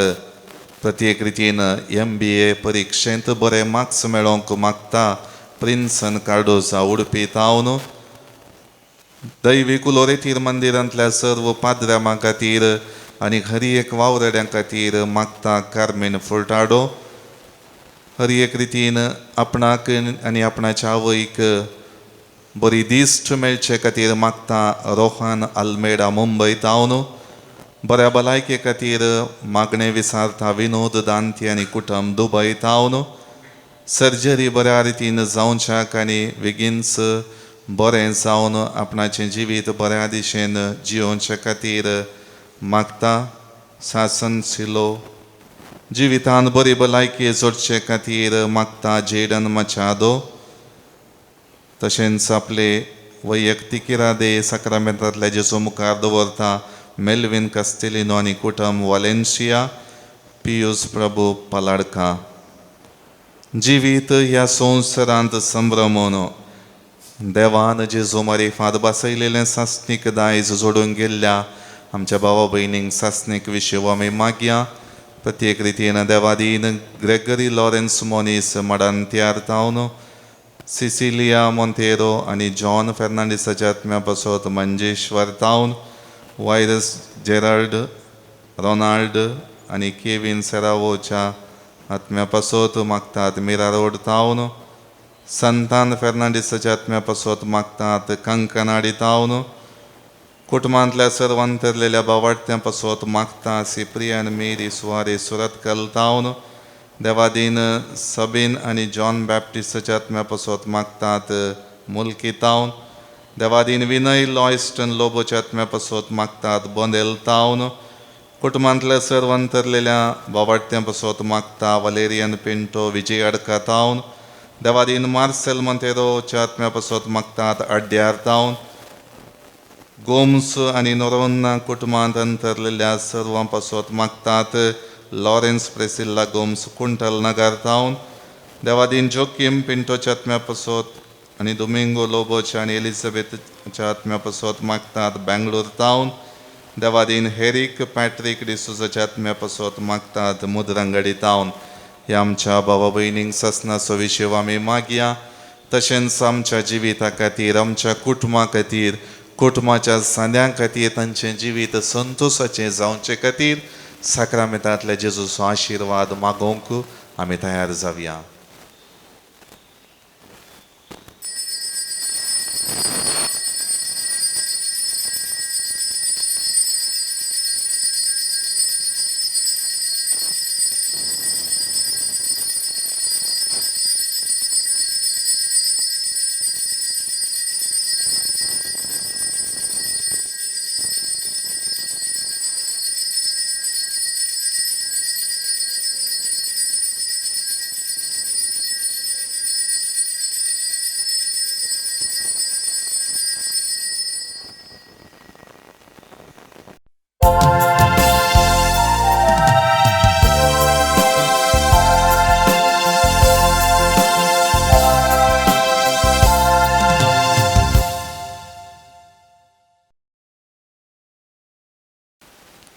प्रत्येक रितीन MBA परिक्षेंत बरे मार्क्स मेळोवंक मागता प्रिन्सन कार्डोजा उडपी थावन. दैवी कुलोरेतीर मंदिरांतल्या सर्व पाद्र्यामां खातीर आनी हर एक वावराड्यां खातीर मागता कार्मेन फुर्टाडो. हर एक रितीन आपणाक आनी आपणाच्या आवयक बरी दिश्ट मेळचे खातीर मागता रोहन आल्मेडा मुंबय थावन. बऱ्या भलायके खातीर मागणें विसारता विनोद दांती आनी कुटुंब दुबय थावन. सर्जरी बऱ्या रितीन जावच्याक आनी बेगीनच बरें जावन आपणाचें जिवीत बऱ्या दिशेन जियोवचे खातीर मागता सासन सिलो। जिवितान बरी भलायकी जोडचे खातीर मागता जेडन मचादो। तशेंच आपले वैयक्तीक इरादे साक्रामेंतांतल्या जेजू मुखार दवरता मेलवीन कास्तेलिनो आनी कुटम वालेन्शिया, पियूस प्रभू पलाडका। जिवीत ह्या संवसारांत संभ्रमून देवान जेजू मारिफात बसयलेलें सासणीक दायज जोडून गेल्ल्या आमच्या भावा भयणींक सासणीक विशय आमी मागया। प्रत्येक रितीन देवादीन ग्रेगरी लॉरेन्स मोनीस मडांत्यार तावन, सिसिलिया मोंतेरो आनी जॉन फेर्नांडीसाच्या आत्म्या पासत मंजेश्वर तावन, वायरस जेराल्ड रोनाल्ड आनी केवीन सेरावोच्या आत्म्या पासत मागतात मिरा रोड तावन, संतान फेर्नांडीसाच्या आत्म्या पासत मागतात कंकनाडी तावन, कुटुंबांतल्या सर्वांतरलेल्या बावाडत्यां पासत मागता सिप्रियन मेरी सुवारे सुरतकल तावन, देवादीन सबीन आनी जॉन बॅप्टिस्टाच्या आत्म्या पासत मागतात मुल्की तावन, देवादीन विनय लॉयस्टन लोबोच्या आत्म्या पासत मागतात बोंदेल तावन, कुटुंबांतल्या सर्वांतरलेल्या बावाडत्यां पासत मागता वलेरियन पिंटो विजय अडका तावन, देवादीन मार्सेल मोंतेरोच्या आत्म्या पासत मागतात अड्ड्यार तावन, गोम्स आनी नोरोन्ना कुटुंबांत अंतरलेल्या सर्वां पासत मागतात लॉरेन्स प्रेसिल्ला गोम्स कुंटल नगर तावन, देवादीन जोकीम पिंटोच्या आत्म्या पासत आनी दोमिंगो लोबोच्या आनी एलिझाबेथच्या आत्म्या पासत मागतात बेंगलोर तावन, देवादीन हेरीक पॅट्रीक डिसोजाच्या आत्म्या पासत मागतात मुद्रंगडी तावन। ह्या आमच्या भावा भयणींक सासणाचो विशय आमी मागया। तशेंच आमच्या जिविता खातीर, आमच्या कुटुंबा खातीर, कुटुंबाच्या सांद्यां खातीर, तांचें जिवीत संतोशाचें जावचे खातीर साक्रामेंतांतल्या जेजूचो आशिर्वाद मागोवंक आमी तयार जावया।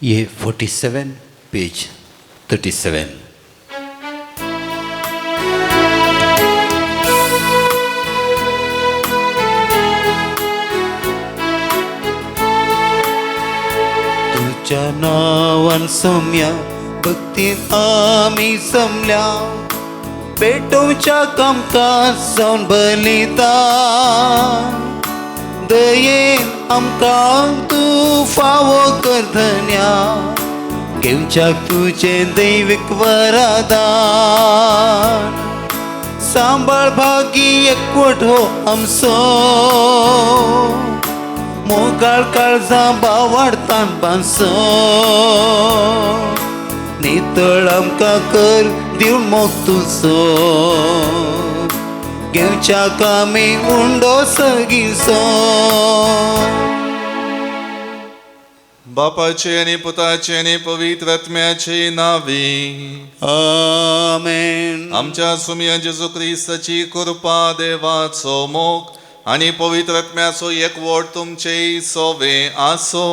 ये 47 पेज 37। तुझ्या नावान सोम्या भक्तीन आमी जमल्या, पेटोवच्या कामकाज जावन बलिदान, दयेन आमकां तूं फावो कर धन्या, घेवच्याक तुजें दैवीक वरदान, सांबाळ भागी एकवट हो आमचो, मोगाळ काळजां बावाडतान बांदचो, नितळ आमकां कर दिवन मोग तुजो, घेवच्याक आमी उंडो सगीचो। बापाचे आनी पुताचे आनी पवित्र आत्म्याचे नावे आमेन। आमच्या सुमया जेजू क्रिस्ताची कृपा, देवाचो मोग आनी पवित्र आत्म्याचो एकवट तुमचे सोवे आसो।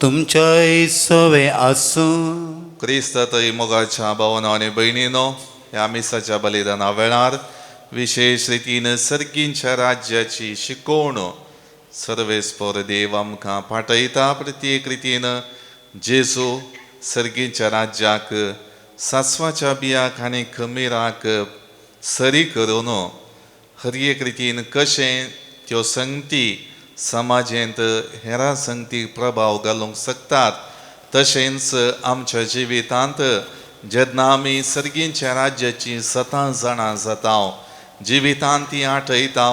तुमच्याय सोवे आसूं। क्रिस्तातय मोगाच्या भावना आनी भयणीनो, ह्या मिसाच्या बलिदाना वेळार विशेष रितीन सर्गींच्या राज्याची शिकवण सर्वेस्पर देव आमकां पाठयता। प्रत्येक रितीन जेजू सर्गींच्या राज्याक सासवाच्या बियाक आनी खमीराक सरी करून हर एक रितीन कशें त्यो संगती समाजेंत हेरां संगती प्रभाव घालूंक शकतात, तशेंच आमच्या जिवितांत जेन्ना आमी सर्गींच्या राज्याची सतां जाणां जाता, जिवितांत ती आठयता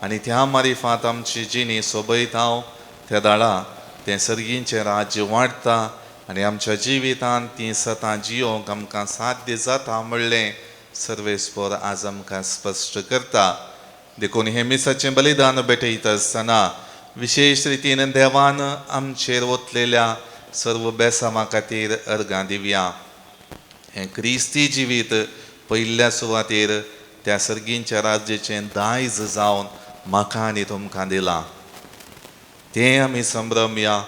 आनी त्या मारिफात आमची जिणी सोबयता, त्या दाळा तें सर्गींचें राज्य वाडटा आनी आमच्या जिवितांत तीं सतां जियोंक आमकां साध्य जाता म्हणलें सर्वेस्पोर आज आमकां स्पश्ट करता. देखून हें मिसाचें बलिदान भेटयता आसतना विशेश रितीन देवान आमचेर ओतलेल्या सर्व बेसांवा खातीर अर्गां दिवया. हें क्रिस्ती जिवीत पयल्या सुवातेर त्या सर्गींच्या राज्याचें दायज जावन म्हाका आनी तुमकां दिलां तें आमी संभ्रमया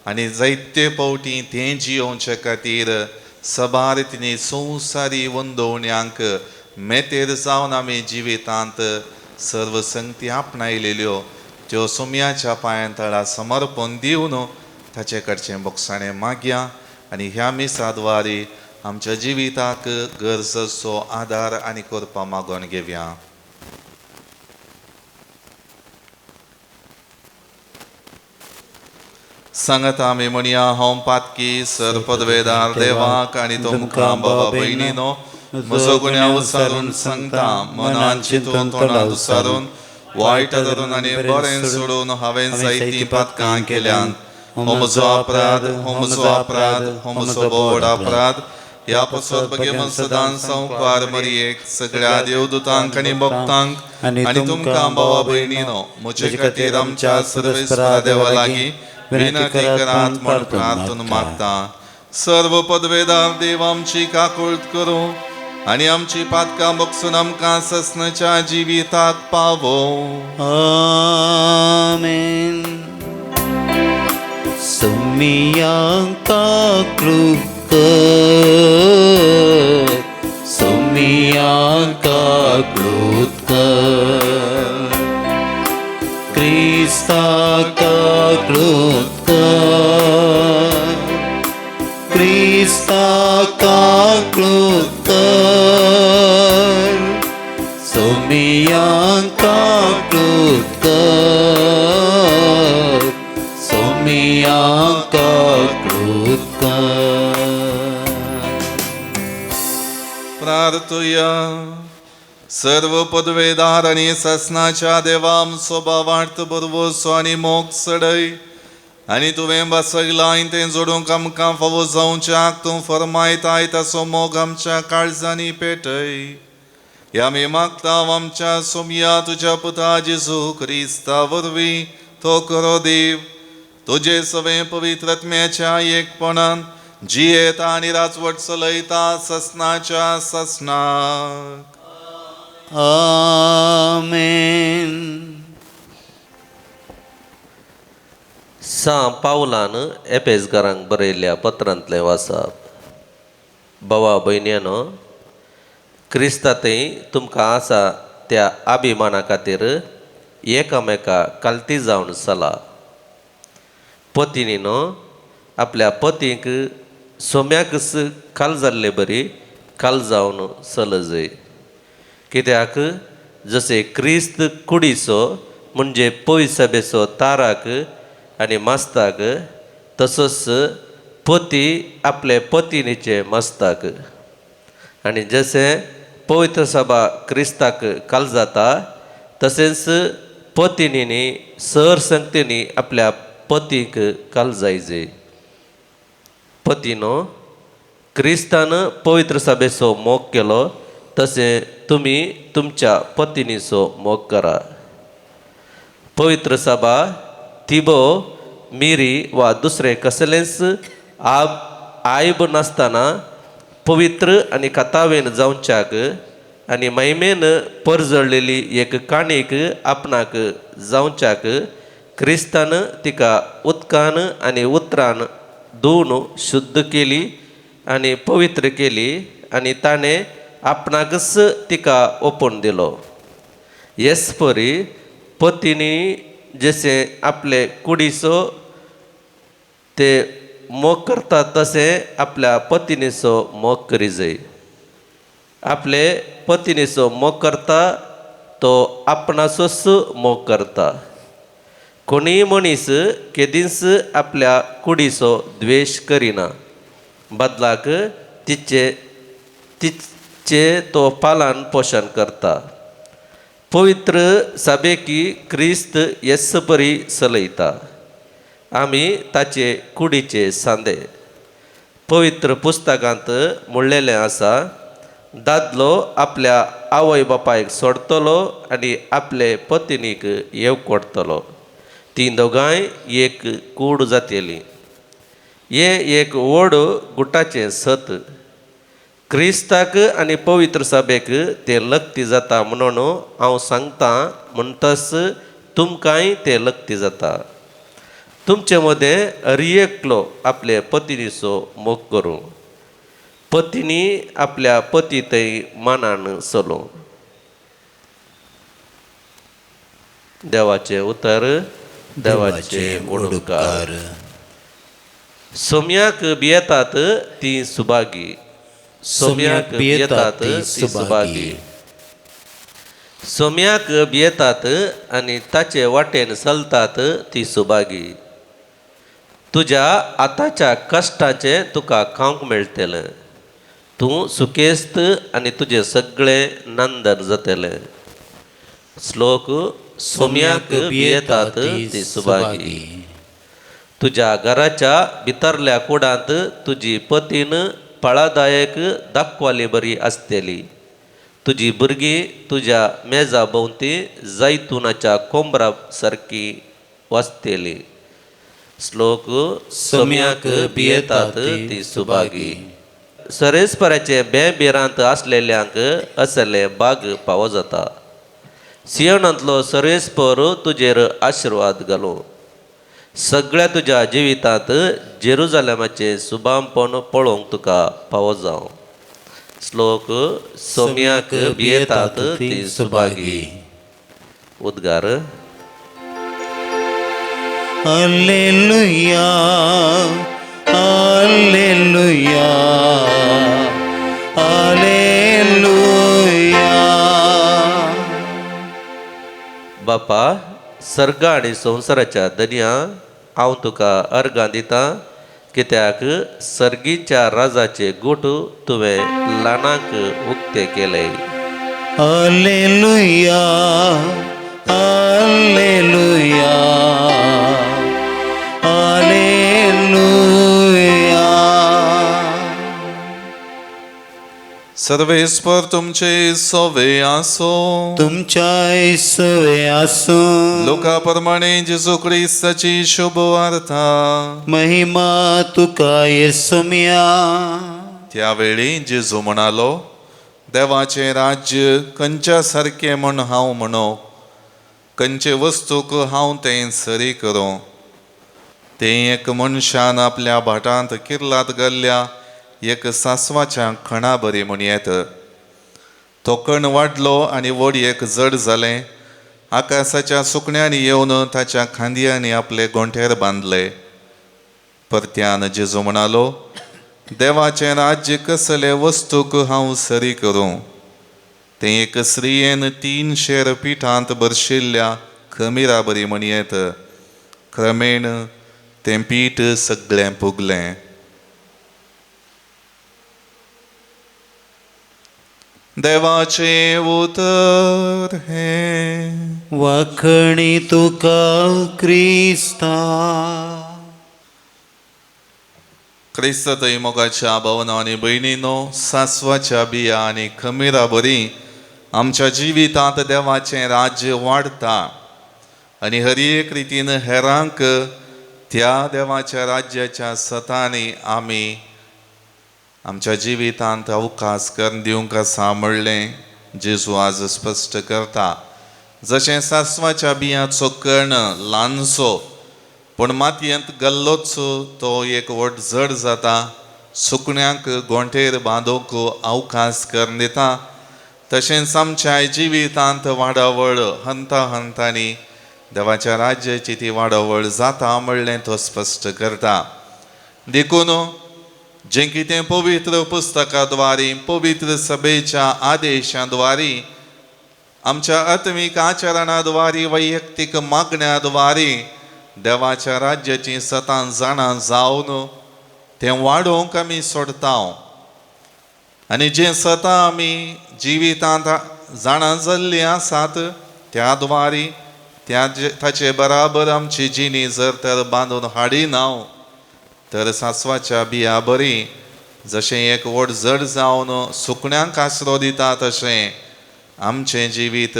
आनी जायते फावटी तें जियोवचे खातीर सबार रितींनी संवसारी वंदोवण्यांक मेतेर जावन आमी जिवितांत सर्व संगती आपणायलेल्यो त्यो सोम्याच्या पांयां तळा समर्पण दिवन ताचे कडचें बोगसाणें मागया आनी ह्या मिसा द्वारे आमच्या जिविताक गरजचो आदार आनी करपा मागोवन घेवया. सांगता आमी म्हणया, हांव पातकी सर पदवेदार देवाक आनी तुमकां बाबा भयणीनो म्हजो गुन्यांव सारून सांगता. मनान चिंतून तोंडात सारून वायट धरून आनी बरें सोडून हांवें जायतीं पातकां केल्यान. हो म्हजो अपराध, हो म्हजो अपराध, हो म्हजो व्हड अपराध. ह्या पासत भगेवन सदां संवकार मरियेक सगळ्या देवदूतांक आनी भक्तांक आनी तुमकां भावा भयणीनो म्हजे खातीर आमच्या सर्वेस्परा देवा लागीं विनंती करात म्हूण प्रार्थना मागता. सर्व पदवेदार देव आमची काकुळट करूं आनी आमची पातकां बगसून आमकां ससनाच्या जिविताक पावो. आमेन. सोमियांक काकळूत कर, सोमियांक काकळूत कर, क्रिस्ताक काकळूत कर, क्रिस्ताक काकळूत कर, सोमियांक काकळूत कर, सोमियांक काकळूत कर. प्रार्थुया. सर्व पदवेदार आनी ससनाच्या देवा आमचो भावार्थ बरवसो आनी मोग चडय आनी तुवें बसयलां तें जोडूंक आमकां फावो जावच्याक तूं फरमायताय ताचो मोग आमच्या काळजांनी पेटय. ह्या आमी मागता आमच्या सोमया तुज्या पुता जेजू क्रिस्ता वरवीं तो खरो देव तुजे सवें पवित्र आत्म्याच्या एकपणान जियेता आनी राजवट चलयता ससनाच्या ससनाक. आमेन. सां पावलान एपेसगारांक बरयल्ल्या पत्रांतलें वाचप. भावा भयण्यानो, क्रिस्तांतय तुमकां आसा त्या अभिमाना खातीर एकामेका कालती जावन चला. पतीनी न्हू आपल्या पतींक सोम्याकच काल जाल्ले बरी काल जावन चलजय. कित्याक जशें क्रिस्त कुडीचो म्हणजे पयसबेचो ताराक आनी मस्ताक, तसोच पती आपले पतिनीचे मस्ताक. आनी जशें पवित्र सभा क्रिस्ताक काल जाता तशेंच पतिनीनी सर संगतीनी आपल्या पतीक काल जायजे. पतीनो, क्रिस्तान पवित्र सभेचो मोग केलो तशें तुमी तुमच्या पतिनीचो मोग करा. पवित्र सभा तिबो मिरी वा दुसरें कसलेंच आब आयब नासतना पवित्र आनी कथावेन जावच्याक आनी महिमेन परजळलेली एक काणीक आपणाक जावच्याक क्रिस्तान तिका उदकान आनी उतरान धुवन शुद्ध केली आनी पवित्र केली आनी ताणें आपणाकच तिका ओपून दिलो. येस परी पतीनी जशें आपले कुडीचो ते मोग करतात तशें आपल्या पतिनीचो मोग करी जाय. आपले पतिनीचो मोग करता तो आपणाचोच मोग करता. कोणीय मनीस केदींच आपल्या कुडीचो द्वेश करिना, बदलाक तिचे तिचे तो पालन पोशण करता. पवित्र सभेकी क्रिस्त येस परी चलयता आमी ताचे कुडीचे सांदे. पवित्र पुस्तकांत म्हणलेलें आसा, दादलो आपल्या आवय बापायक सोडटलो आनी आपले पत्नीक येवकोडटलो, तीं दोगांय एक कूड जातली. हें एक व्हड गुटाचें सत. क्रिस्ताक आनी पवित्र सभेक तें लक्ती जाता म्हणून हांव सांगतां, म्हणटच तुमकांय तें लक्ती जाता. तुमचे मदें हर एकलो आपले पत्नीचो मोग करूं, पत्नी आपल्या पती थंय मानान चलोवं. देवाचें उतर. देवाचें उपकार. सोम्याक भियेतात ती सुभागी. सोम्याक भियेतात ती सुभागी. सोम्याक भियेतात आनी ताचे वाटेन चलतात ती सुभागी. तुज्या आतांच्या कश्टाचें तुका खावंक मेळटलें, तूं सुकेस्त आनी तुजें सगळें नंदन जातलें. श्लोक. सोम्याक भियेतात ती सुभागी. तुज्या घराच्या भितरल्या कुडांत तुजी पतीन फळादायक दाखवाली बरी आसतली. तुजी भुरगीं तुज्या मेजा भोंवती जैतुनाच्या कोंबरा सारकी वाचतली. श्लोक. सोम्याक भियेतात ती सुभागी. सरेस्पराचे बेबिरांत आसलेल्यांक असले बाग पावो जाता. सियोनांतलो सरेस्पर तुजेर आशिर्वाद घालूं. सगळ्या तुज्या जिवितांत जेरुजालेमाचें सुबामपण पळोवंक तुका पावो जावं. श्लोक. सोम्याक भियेतात ती सुभागी. उद्गार. Alleluia, alleluia, alleluia. बापा, सर्ग आनी संवसाराच्या दनया, हांव तुका अर्गां दितां, कित्याक सर्गीच्या राजाचे गूट तुवें ल्हानांक उक्ते केले. Alleluia, alleluia, alleluia. सर्वेस्पर तुमचे सोवे आसो. तुमच्या सवे आसूं. लोका प्रमाणे जेजू क्रिस्ताची शुभ वार्ता. महिमा तुका येसुम्या. त्यावेळी जेजू म्हणालो, देवाचें राज्य खंयच्या सारकें म्हण हांव म्हणो? खंयचे वस्तूक हांव तें सरी करूं? तें एक मनशान आपल्या भाटांत किर्लात घाल्ल्या एक सांसवाच्या खणा बरी म्हण येत. तो कण वाडलो आनी वडयेक जड जालें. आकाशाच्या सुकण्यांनी येवन ताच्या खांदयांनी आपले गोंठेर बांदले. परत्यान जेजू म्हणालो, देवाचें राज्य कसले वस्तूक हांव सरी करूं? तें एक स्त्रियेन 3 शेर पिठांत भरशिल्ल्या खमिरा बरी म्हण येत. क्रमेण तें पीठ सगळें पुगलें. देवाचें उतर हें. वाखणी तुका क्रिस्ता. क्रिस्त थंय मोगाच्या भावना आनी भयणीनो, सांसवाच्या बिया आनी खमिरा बरी आमच्या जिवितांत देवाचें राज्य वाडटा आनी हर एक रितीन हेरांक त्या देवाच्या राज्याच्या सतांनी आमी आमच्या जिवितांत अवकाश करून दिवंक आसा म्हणलें जेजू आज स्पश्ट करता. जशें सांसवाच्या बियांचो कर्ण ल्हानसो पूण मातयेंत गल्लोच तो एक व्हड जड जाता, सुकण्यांक गोंठेर बांदूंक अवकाश करून दिता, तशेंच आमच्या जिवितांत वाडावळ हंता हंतांनी देवाच्या राज्याची ती वाडावळ जाता म्हणलें तो स्पश्ट करता. देखून जें कितें पवित्र पुस्तका द्वारी, पवित्र सभेच्या आदेशा द्वारी, आमच्या आत्मीक आचरणा द्वारी, वैयक्तीक मागण्या द्वारी देवाच्या राज्याची सतां जाणा जावन तें वाडोवंक आमी सोडता आनी जें सतां आमी जिवितांत जाणा जाल्लीं आसात त्या द्वारी त्या ताचे बराबर आमची जिणी जर तर बांदून हाडिना तर सांसवाच्या बिया बरी जशें एक व्हड जड जावन सुकण्यांक आसरो दिता तशें आमचें जिवीत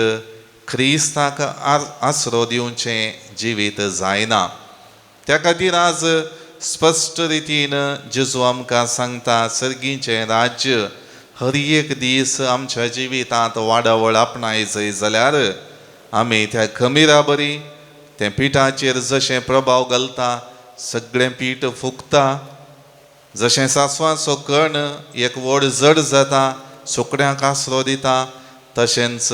क्रिस्ताक आसरो दिवचें जिवीत जायना. त्या खातीर आज स्पश्ट रितीन जेजू आमकां सांगता सर्गीचें राज्य हर एक दीस आमच्या जिवितांत वाडावळ आपणायजय जाल्यार आमी त्या खमिरा बरी तें पिठाचेर जशें प्रभाव घालता सगळें पीठ फुगता, जशें सांसवाचो कण एक व्हड जड जाता सुकड्यांक आसरो दिता तशेंच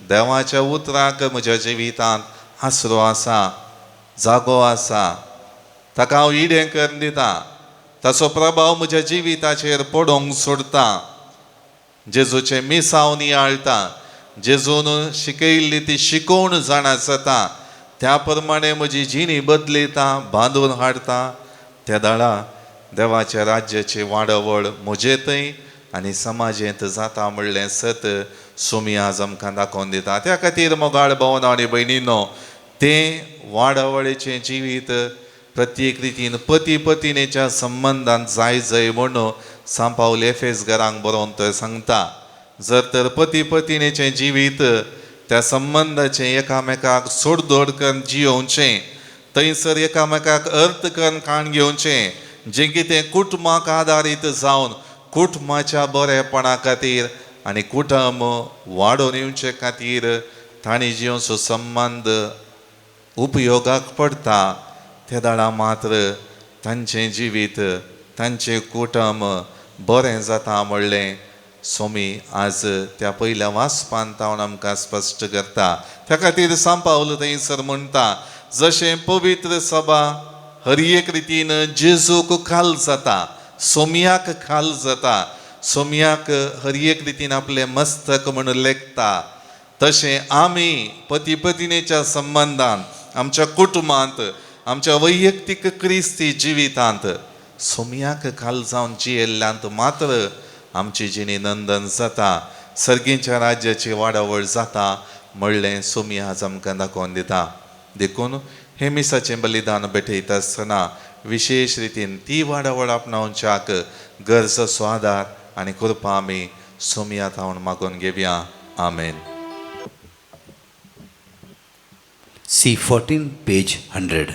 देवाच्या उतराक म्हज्या जिवितांत आसरो आसा, जागो आसा, ताका हांव इडें करून दिता, ताचो प्रभाव म्हज्या जिविताचेर पडोवंक सोडटा. जेजूचें मिसांव नियाळटा, जेजून शिकयल्ली ती शिकोवण जाणा जाता, त्या प्रमाणे म्हजी जिणी बदलिता, बांदून हाडटा. त्या दाळा देवाच्या राज्याची वाडावळ म्हजे थंय आनी समाजेंत जाता म्हणलें सत सुमी आज आमकां दाखोवन दिता. त्या खातीर मोगाळ भोवना आनी भयणीनो, तें वाडावळीचें जिवीत प्रत्येक रितीन पती पतिणेच्या संबंदान जाय जाय म्हणून सांव पावल एफेस घरांक बरोवन थंय सांगता. जर तर पती पतिणेचें जिवीत त्या संबंदाचें एकामेकाक सोडदोड करून जियोवचें, थंयसर एकामेकाक अर्थ करून काण घेवचें, जें कितें कुटुंबाक आदारीत जावन कुटुंबाच्या बरेपणा खातीर आनी कुटुंब वाडोवन येवचे खातीर तांणी जियोवचो संबंद उपयोगाक पडटा. ते दाळा मात्र तांचें जिवीत तांचें कुटुंब बरें जाता म्हणलें स्वामी आज त्या पयल्या वाचपान तावन आमकां स्पश्ट करता. त्या खातीर सांव पावल थंयसर म्हणटा जशें पवित्र सभा हर एक रितीन जेजूक खाल जाता, सोमयाक खाल जाता, सोमयाक हर एक रितीन आपलें मस्तक म्हण लेखता, तशें आमी पती पतिणेच्या संबंदान आमच्या कुटुंबांत आमच्या वैयक्तीक क्रिस्ती जिवितांत सोमयाक खाल जावन जियेल्ल्यांत मात्र आमची जिणी नंदन जाता, सर्गीच्या राज्याची वाडावळ जाता म्हणलें सोमी आज आमकां दाखोवन दिता. देखून हें मिसाचें बलिदान भेटयता आसतना विशेश रितीन ती वाडावळ आपणावच्याक गरजचो आदार आनी कृपा आमी सोमया थावन मागून घेवया. आमेन. C14, page 100.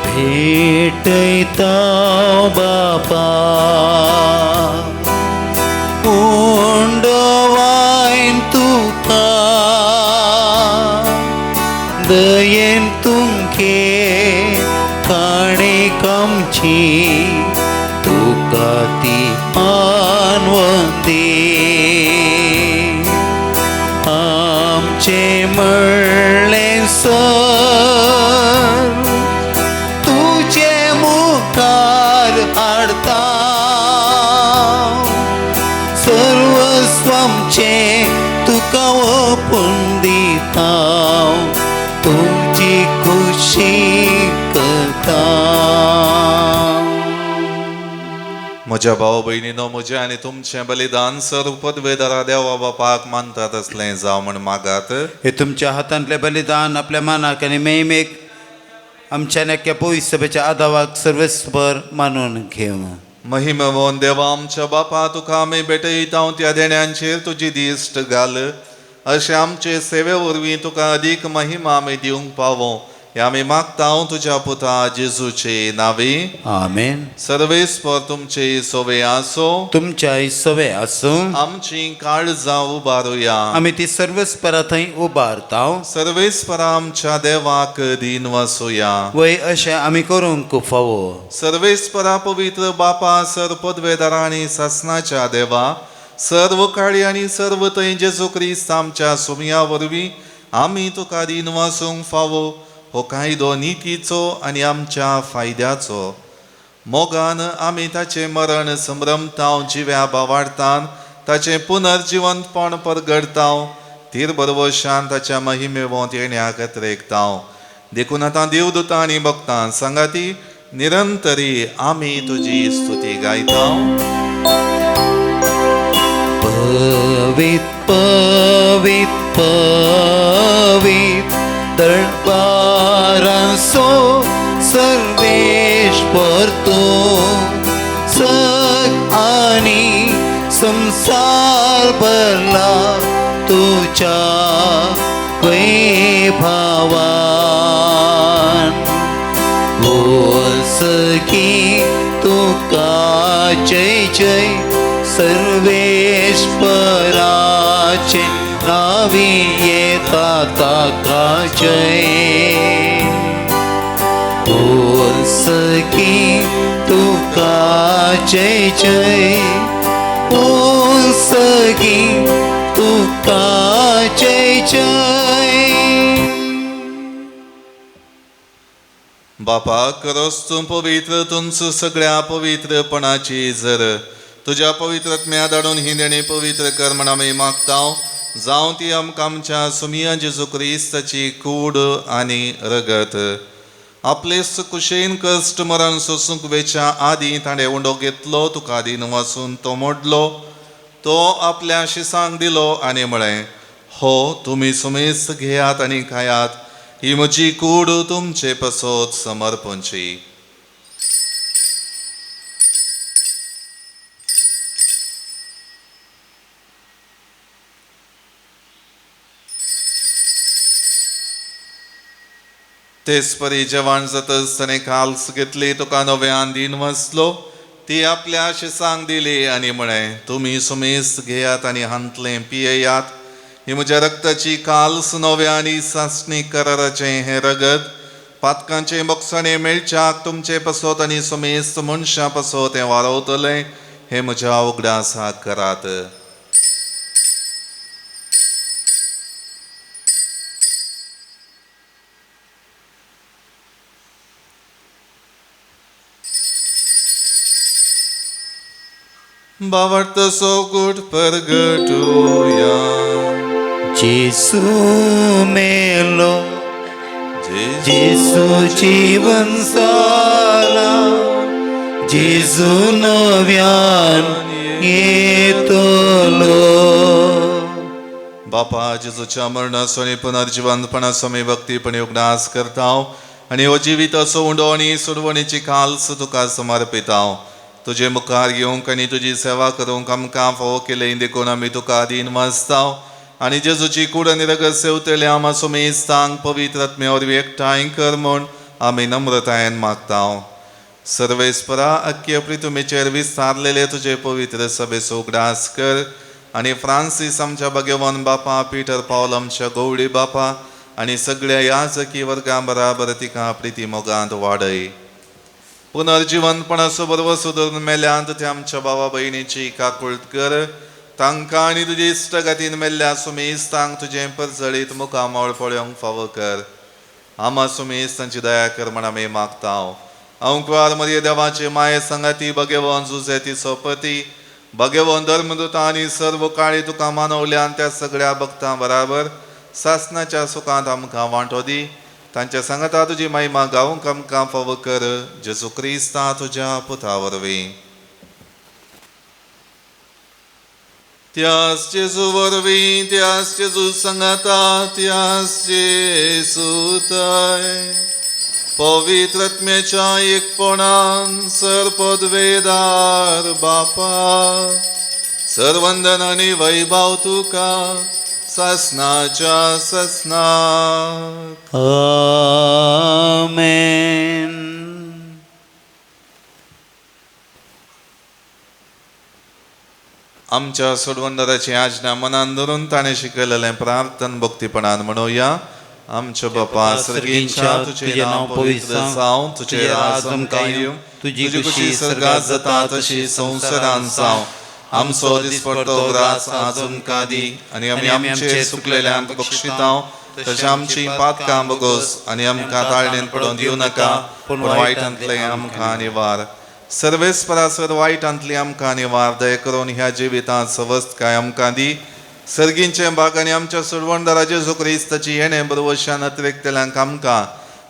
भेटयता बापा उंडवायन तुका दयेन तुमके काणेकमची तुका ती मानवंदी आमचे म्हणलें सर तुजे मुखार हाडता सर्वस्वमचे तुका ओपून दिता तुजी खुशी करता. म्हज्या भाव भयणीनो, म्हजें आनी तुमचें बलिदान सर्व पदवेदारा देवा बापाक मानतात असलें जावं म्हण मागात. हे तुमच्या हातांतलें बलिदान आपल्या मानाक आनी मेहमेक आमच्या नक्या पवित्र सभेच्या आदावाक सर्वेस्पर मानून घेवं. महिमवोन देवा आमच्या बापा, तुका आमी भेटयता त्या देण्यांचेर तुजी दिश्ट घाल, अशें आमचे सेवे वरवीं तुका अदीक महिमा आमी दिवंक पावो हे आमी मागता तुज्या पुता जेजूचे नांवी. आमेन. सर्वेस्पर तुमचे सोवे आसो. तुमच्या सवे आसूं. आमची काळजां उबारुया. आमी ती सर्वेस्परा थंय उबारता. सर्वेस्परा आमच्या देवाक दीन वसुया. वय अशें आमी करूंक फावो. सर्वेस्परा पवित्र बापा, सर पदवेदारा आनी सासनाच्या देवा, सर्व काळी आनी सर्व थंय जेजू क्रिस्त आमच्या सुमया वरवीं आमी तुका दीन वासूंक फावो हो कायदो नितीचो आनी आमच्या फायद्याचो. मोगान आमी ताचें मरण संभ्रमताव, जिव्या बावाडतान ताचें पुनर्जिवंतपण परगडताव, तीर बरवशान ताच्या महिमेवोंत येण्याक त्रेकताव. देखून आतां देवदूतां आनी भक्तां सांगाती निरंतरी आमी तुजी स्तुती गायता. पवित पवित पवित दरबारांसो सर्वेश्वर तूं सग आनी संसार भरला तुझ्या वैभवान. बोल सखी तुका जय जय सर्वेश्वराचे नावी येता ताका जय. बोल सखी तुका जय जय बोल सखी तुका जय जय. बापा करोस तूं पवित्र तुमचो सगळ्या पवित्रपणाची जर तुज्या पवित्र आत्म्या धाडून ही देणी पवित्र कर म्हण आमी मागता. जावं ती आमकां आमच्या सुमिया जेजू क्रिस्ताची कूड आनी रगत. आपले कुशेन कश्ट मरण सोसूंक वेच्या आदीं ताणें उंडो घेतलो, तुका दीन वासून तो मोडलो, तो आपल्या शिसांक दिलो आनी म्हळें, हो तुमी सुमेस्त घेयात आनी खायात, ही म्हजी कूड तुमचे पसत समर्पणची. तेच परी जेवण जातच ताणें काल्स घेतली, तुका नव्यान दीन वाचलो, ती आपल्या शिसांक दिली आनी म्हळें, तुमी सुमेस्त घेयात आनी हांतलें पियेयात, ही म्हज्या रक्ताची काल्स नव्या आनी सासणी कराराचें हें रगत पातकांचें बोगसणें मेळच्याक तुमचे पसत आनी सुमेस्त मनशां पसत हें वारवतलें, हें म्हज्या उगडासाक करात. बावर्त सोगुट परगटूया. जेसू मेलो जेसू जीवन साला जेजू नव्यान येतलो. बापा जेजूच्या मरणाचो आनी पुनर्जिवंतपणाचो आमी भक्तीपणी उगडास करता आनी हो जिविताचो उंडो आनी सोडवणीची काल्स तुका समर्पिता. तुजे मुखार येवंक आनी तुजी सेवा करूंक आमकां फावो केलें देखून आमी तुका दीन वाचता आनी जेजूची कूड आनी रगत सेवतले आमा सुमेस्तांक पवित्र आत्म्या वरवीं एकठांय कर म्हूण आमी नम्रतायेन मागता. सर्वेस्परा अख्खे प्रितुमेचेर विस्तारलेले तुजे पवित्र सभेचो उगडास कर आनी फ्रांसीस आमच्या भगवान बापा, पीटर पावल आमच्या गौडी बापा आनी सगळ्या याजकी वर्गां बराबर तिका प्रिती मोगांत वाडय. पुनर्जिवंतपणाचो बरोबर सुदरून मेल्यांत ते आमच्या बाबा भयणीची काकुळट कर, तांकां आनी तुजे इश्टगातीन मेल्ल्या सुमेस्तांक तुजें परजळीत मुखामळ पळोवंक फावो कर. आमा सुमेस तांची दया कर म्हण आमी मागता. अंकवार मरिये देवाचे माये सांगाती भगवान जुजे ती सोपती भगवान धर्मदूता आनी सर्व काळी तुका मानवल्यान त्या सगळ्या भक्तां बराबर सासनाच्या सुखांत आमकां वांटो दी. तांच्या सांगाता तुजी महिमा गावंक आमकां फावो कर, जेजू क्रिस्ता तुज्या पुता वरवीं. त्यास जेजू वरवीं, त्यास जेजू सांगाता, त्यास जेजू थंय पवित्र आत्म्याच्या एकपणान सर्पदवेदार बापा सर्वंदन आनी वैभव तुका सासनाच्या सासनाक. आमेन. आमच्या सोडवणदाराची आज्ञा मनान धरून ताणें शिकयलेलें प्रार्थन भक्तीपणान म्हणुया. आमच्या बापा सर्गींच्या तुजें नांव पवित्र जावं, तुजें राज आमकां येवं, तुजी खुशी सर्गात जाता तशी संवसारांत जावं. आमचो दिसपडतो ग्रास आज आमकां दी आनी आमी आमचे चुकलेल्यांक बक्षितां तशें आमची पातकां बगोस आनी आमकां ताळणेन पडोवन दिवं नाका, पूण वायटांतलें आमकां निवार. सर्वेस्परासर वायटांतली आमकां निवार. दया करून ह्या जिवितांत सवस्तकाय आमकां दी. सर्गींचे भाग आनी आमच्या सोडवणदारा जेजू क्रिस्ताची येणें बरवशान अतिरिक्तल्यांक आमकां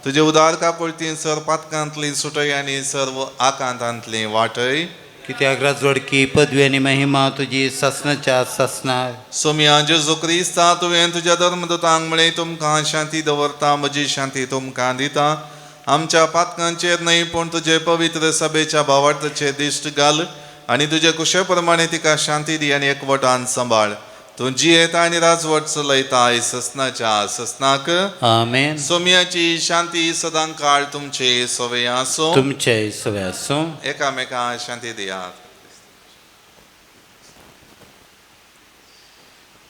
तुजे उदार काकुळतीन सर पातकांतली सुटय आनी सर्व आकांतांतली वाटय. कित्याक राजवडकी पदवी आनी महिमा तुजी सासणाच्या सासणार. सोमया जेजू क्रिस्ता, तुवें तुज्या धर्मदूतांक म्हळें, तुमकां शांती दवरता, म्हजी शांती तुमकां दिता. आमच्या पातकांचेर न्हय पूण तुजे पवित्र सभेच्या भावार्थाचेर दिश्ट घाल आनी तुजे कुशे प्रमाणे तिका शांती दी आनी एकवटान सांबाळ. तूं जियेता आनी राजवट चलयता ससनाच्या ससनाक. आमेन. सोमयाची शांती सदां काळ तुमचे सवे आसूं. तुमचे सवे आसूं. एकामेका शांती दियात.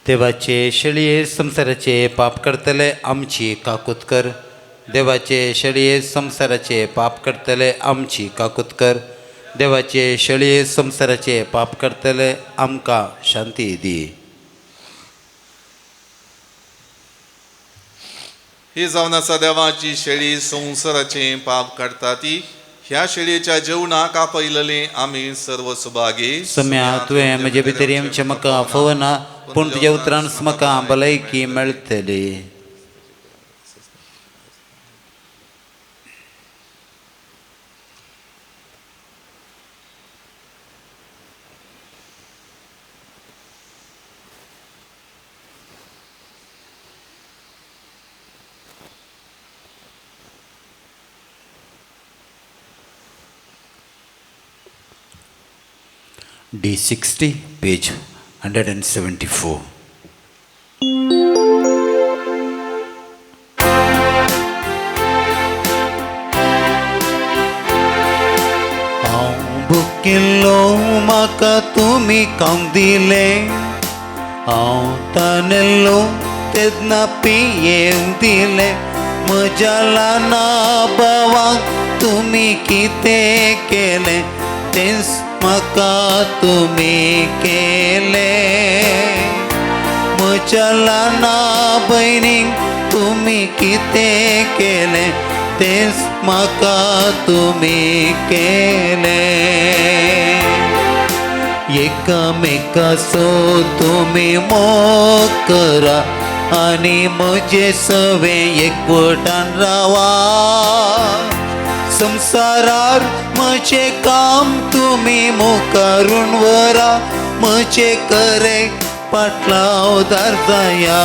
देवाचे शेळये संवसाराचे पाप करतले आमची काकूत कर. देवाचे शेळये संवसाराचे पाप करतले आमची काकूत कर. देवाचे शेळये संवसाराचे पाप करतले आमकां शांती दी. ही जावन आसा देवाची शेळी, संवसाराचें पाप काडटा ती. ह्या शेळयेच्या जेवणाक आपयलेली आमी सर्व सुभागी. सम्या तुवें म्हजे भितर येवचें म्हाका फवना, पूण तुज्या उतरान म्हाका भलायकी मेळटली. D60, page 174. हांव भुकिल्लो म्हाका तुमी खावंक दिलें, हांव तानेल्लो तेन्ना पियेवंक दिलें. म्हज्या ल्हाना भावाक तुमी कितें केलें तेंच म्हाका तुमी केलें. म्हज्या ल्हाना भयणीक तुमी कितें केलें तेंच म्हाका तुमी केलें. एकामेकाचो तुमी मोग करा आनी म्हजे सवे एकवटान रावा. संवसारार म्हजें काम तुमी मुखारून व्हरा, म्हजे करे पाटलावदार जाया.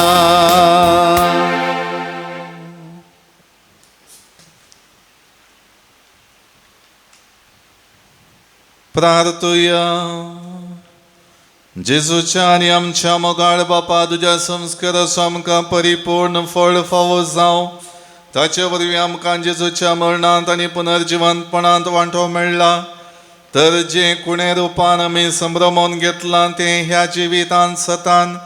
प्रार्थुया. जेजूच्या आनी आमच्या मोगाळ बापा, तुज्या संस्काराचो आमकां परिपूर्ण फळ फावो जावं. ताचे वरवीं आमकां जेजूच्या मरणांत आनी पुनर्जिवंतपणांत वांटो मेळ्ळा. तर जें कुणे रुपान आमी संभ्रमोन घेतलां तें ह्या जिवितांत सतान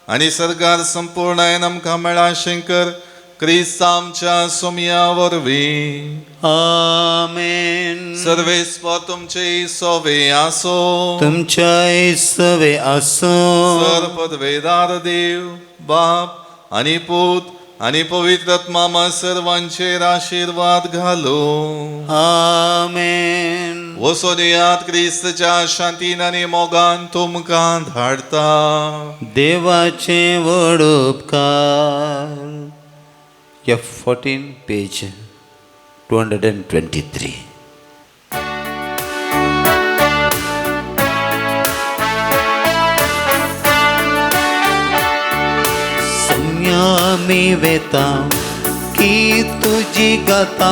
आनी सर्गार संपूर्णायन आमकां मेळ्ळां. शंकर क्रिस्त आमच्या सोमया वरवीं. आमेन. सर्वेस्पर तुमचे सोवे आसो. तुमच्या सवे आसूं. सर पदवेदार देव बाप आनी पूत आनी पवित्र आत्मा सर्वांचेर आशिर्वाद घालो. आमेन. वसोनियात क्रिस्तच्या शांतीन आनी मोगान तुमकां धाडता. देवाचे व्हड उपकार. F14, page 223. आमी वेता की तुजी गाता,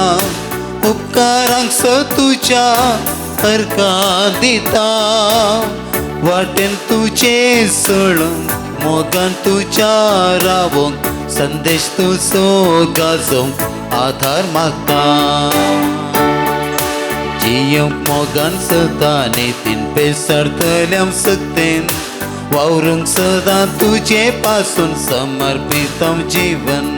उपकारांक स तुज्या अर्गां दिता. वाटेन तुजें सोडूंक, मोगान तुज्या रावोंक, संदेश तुजो गाजोवंक आधार मागता. जियोंक मोगान सदां नितीन पेसरतल्याम सक्तेन, वावरूंक सदां तुजे पासून समर्पितम जीवन.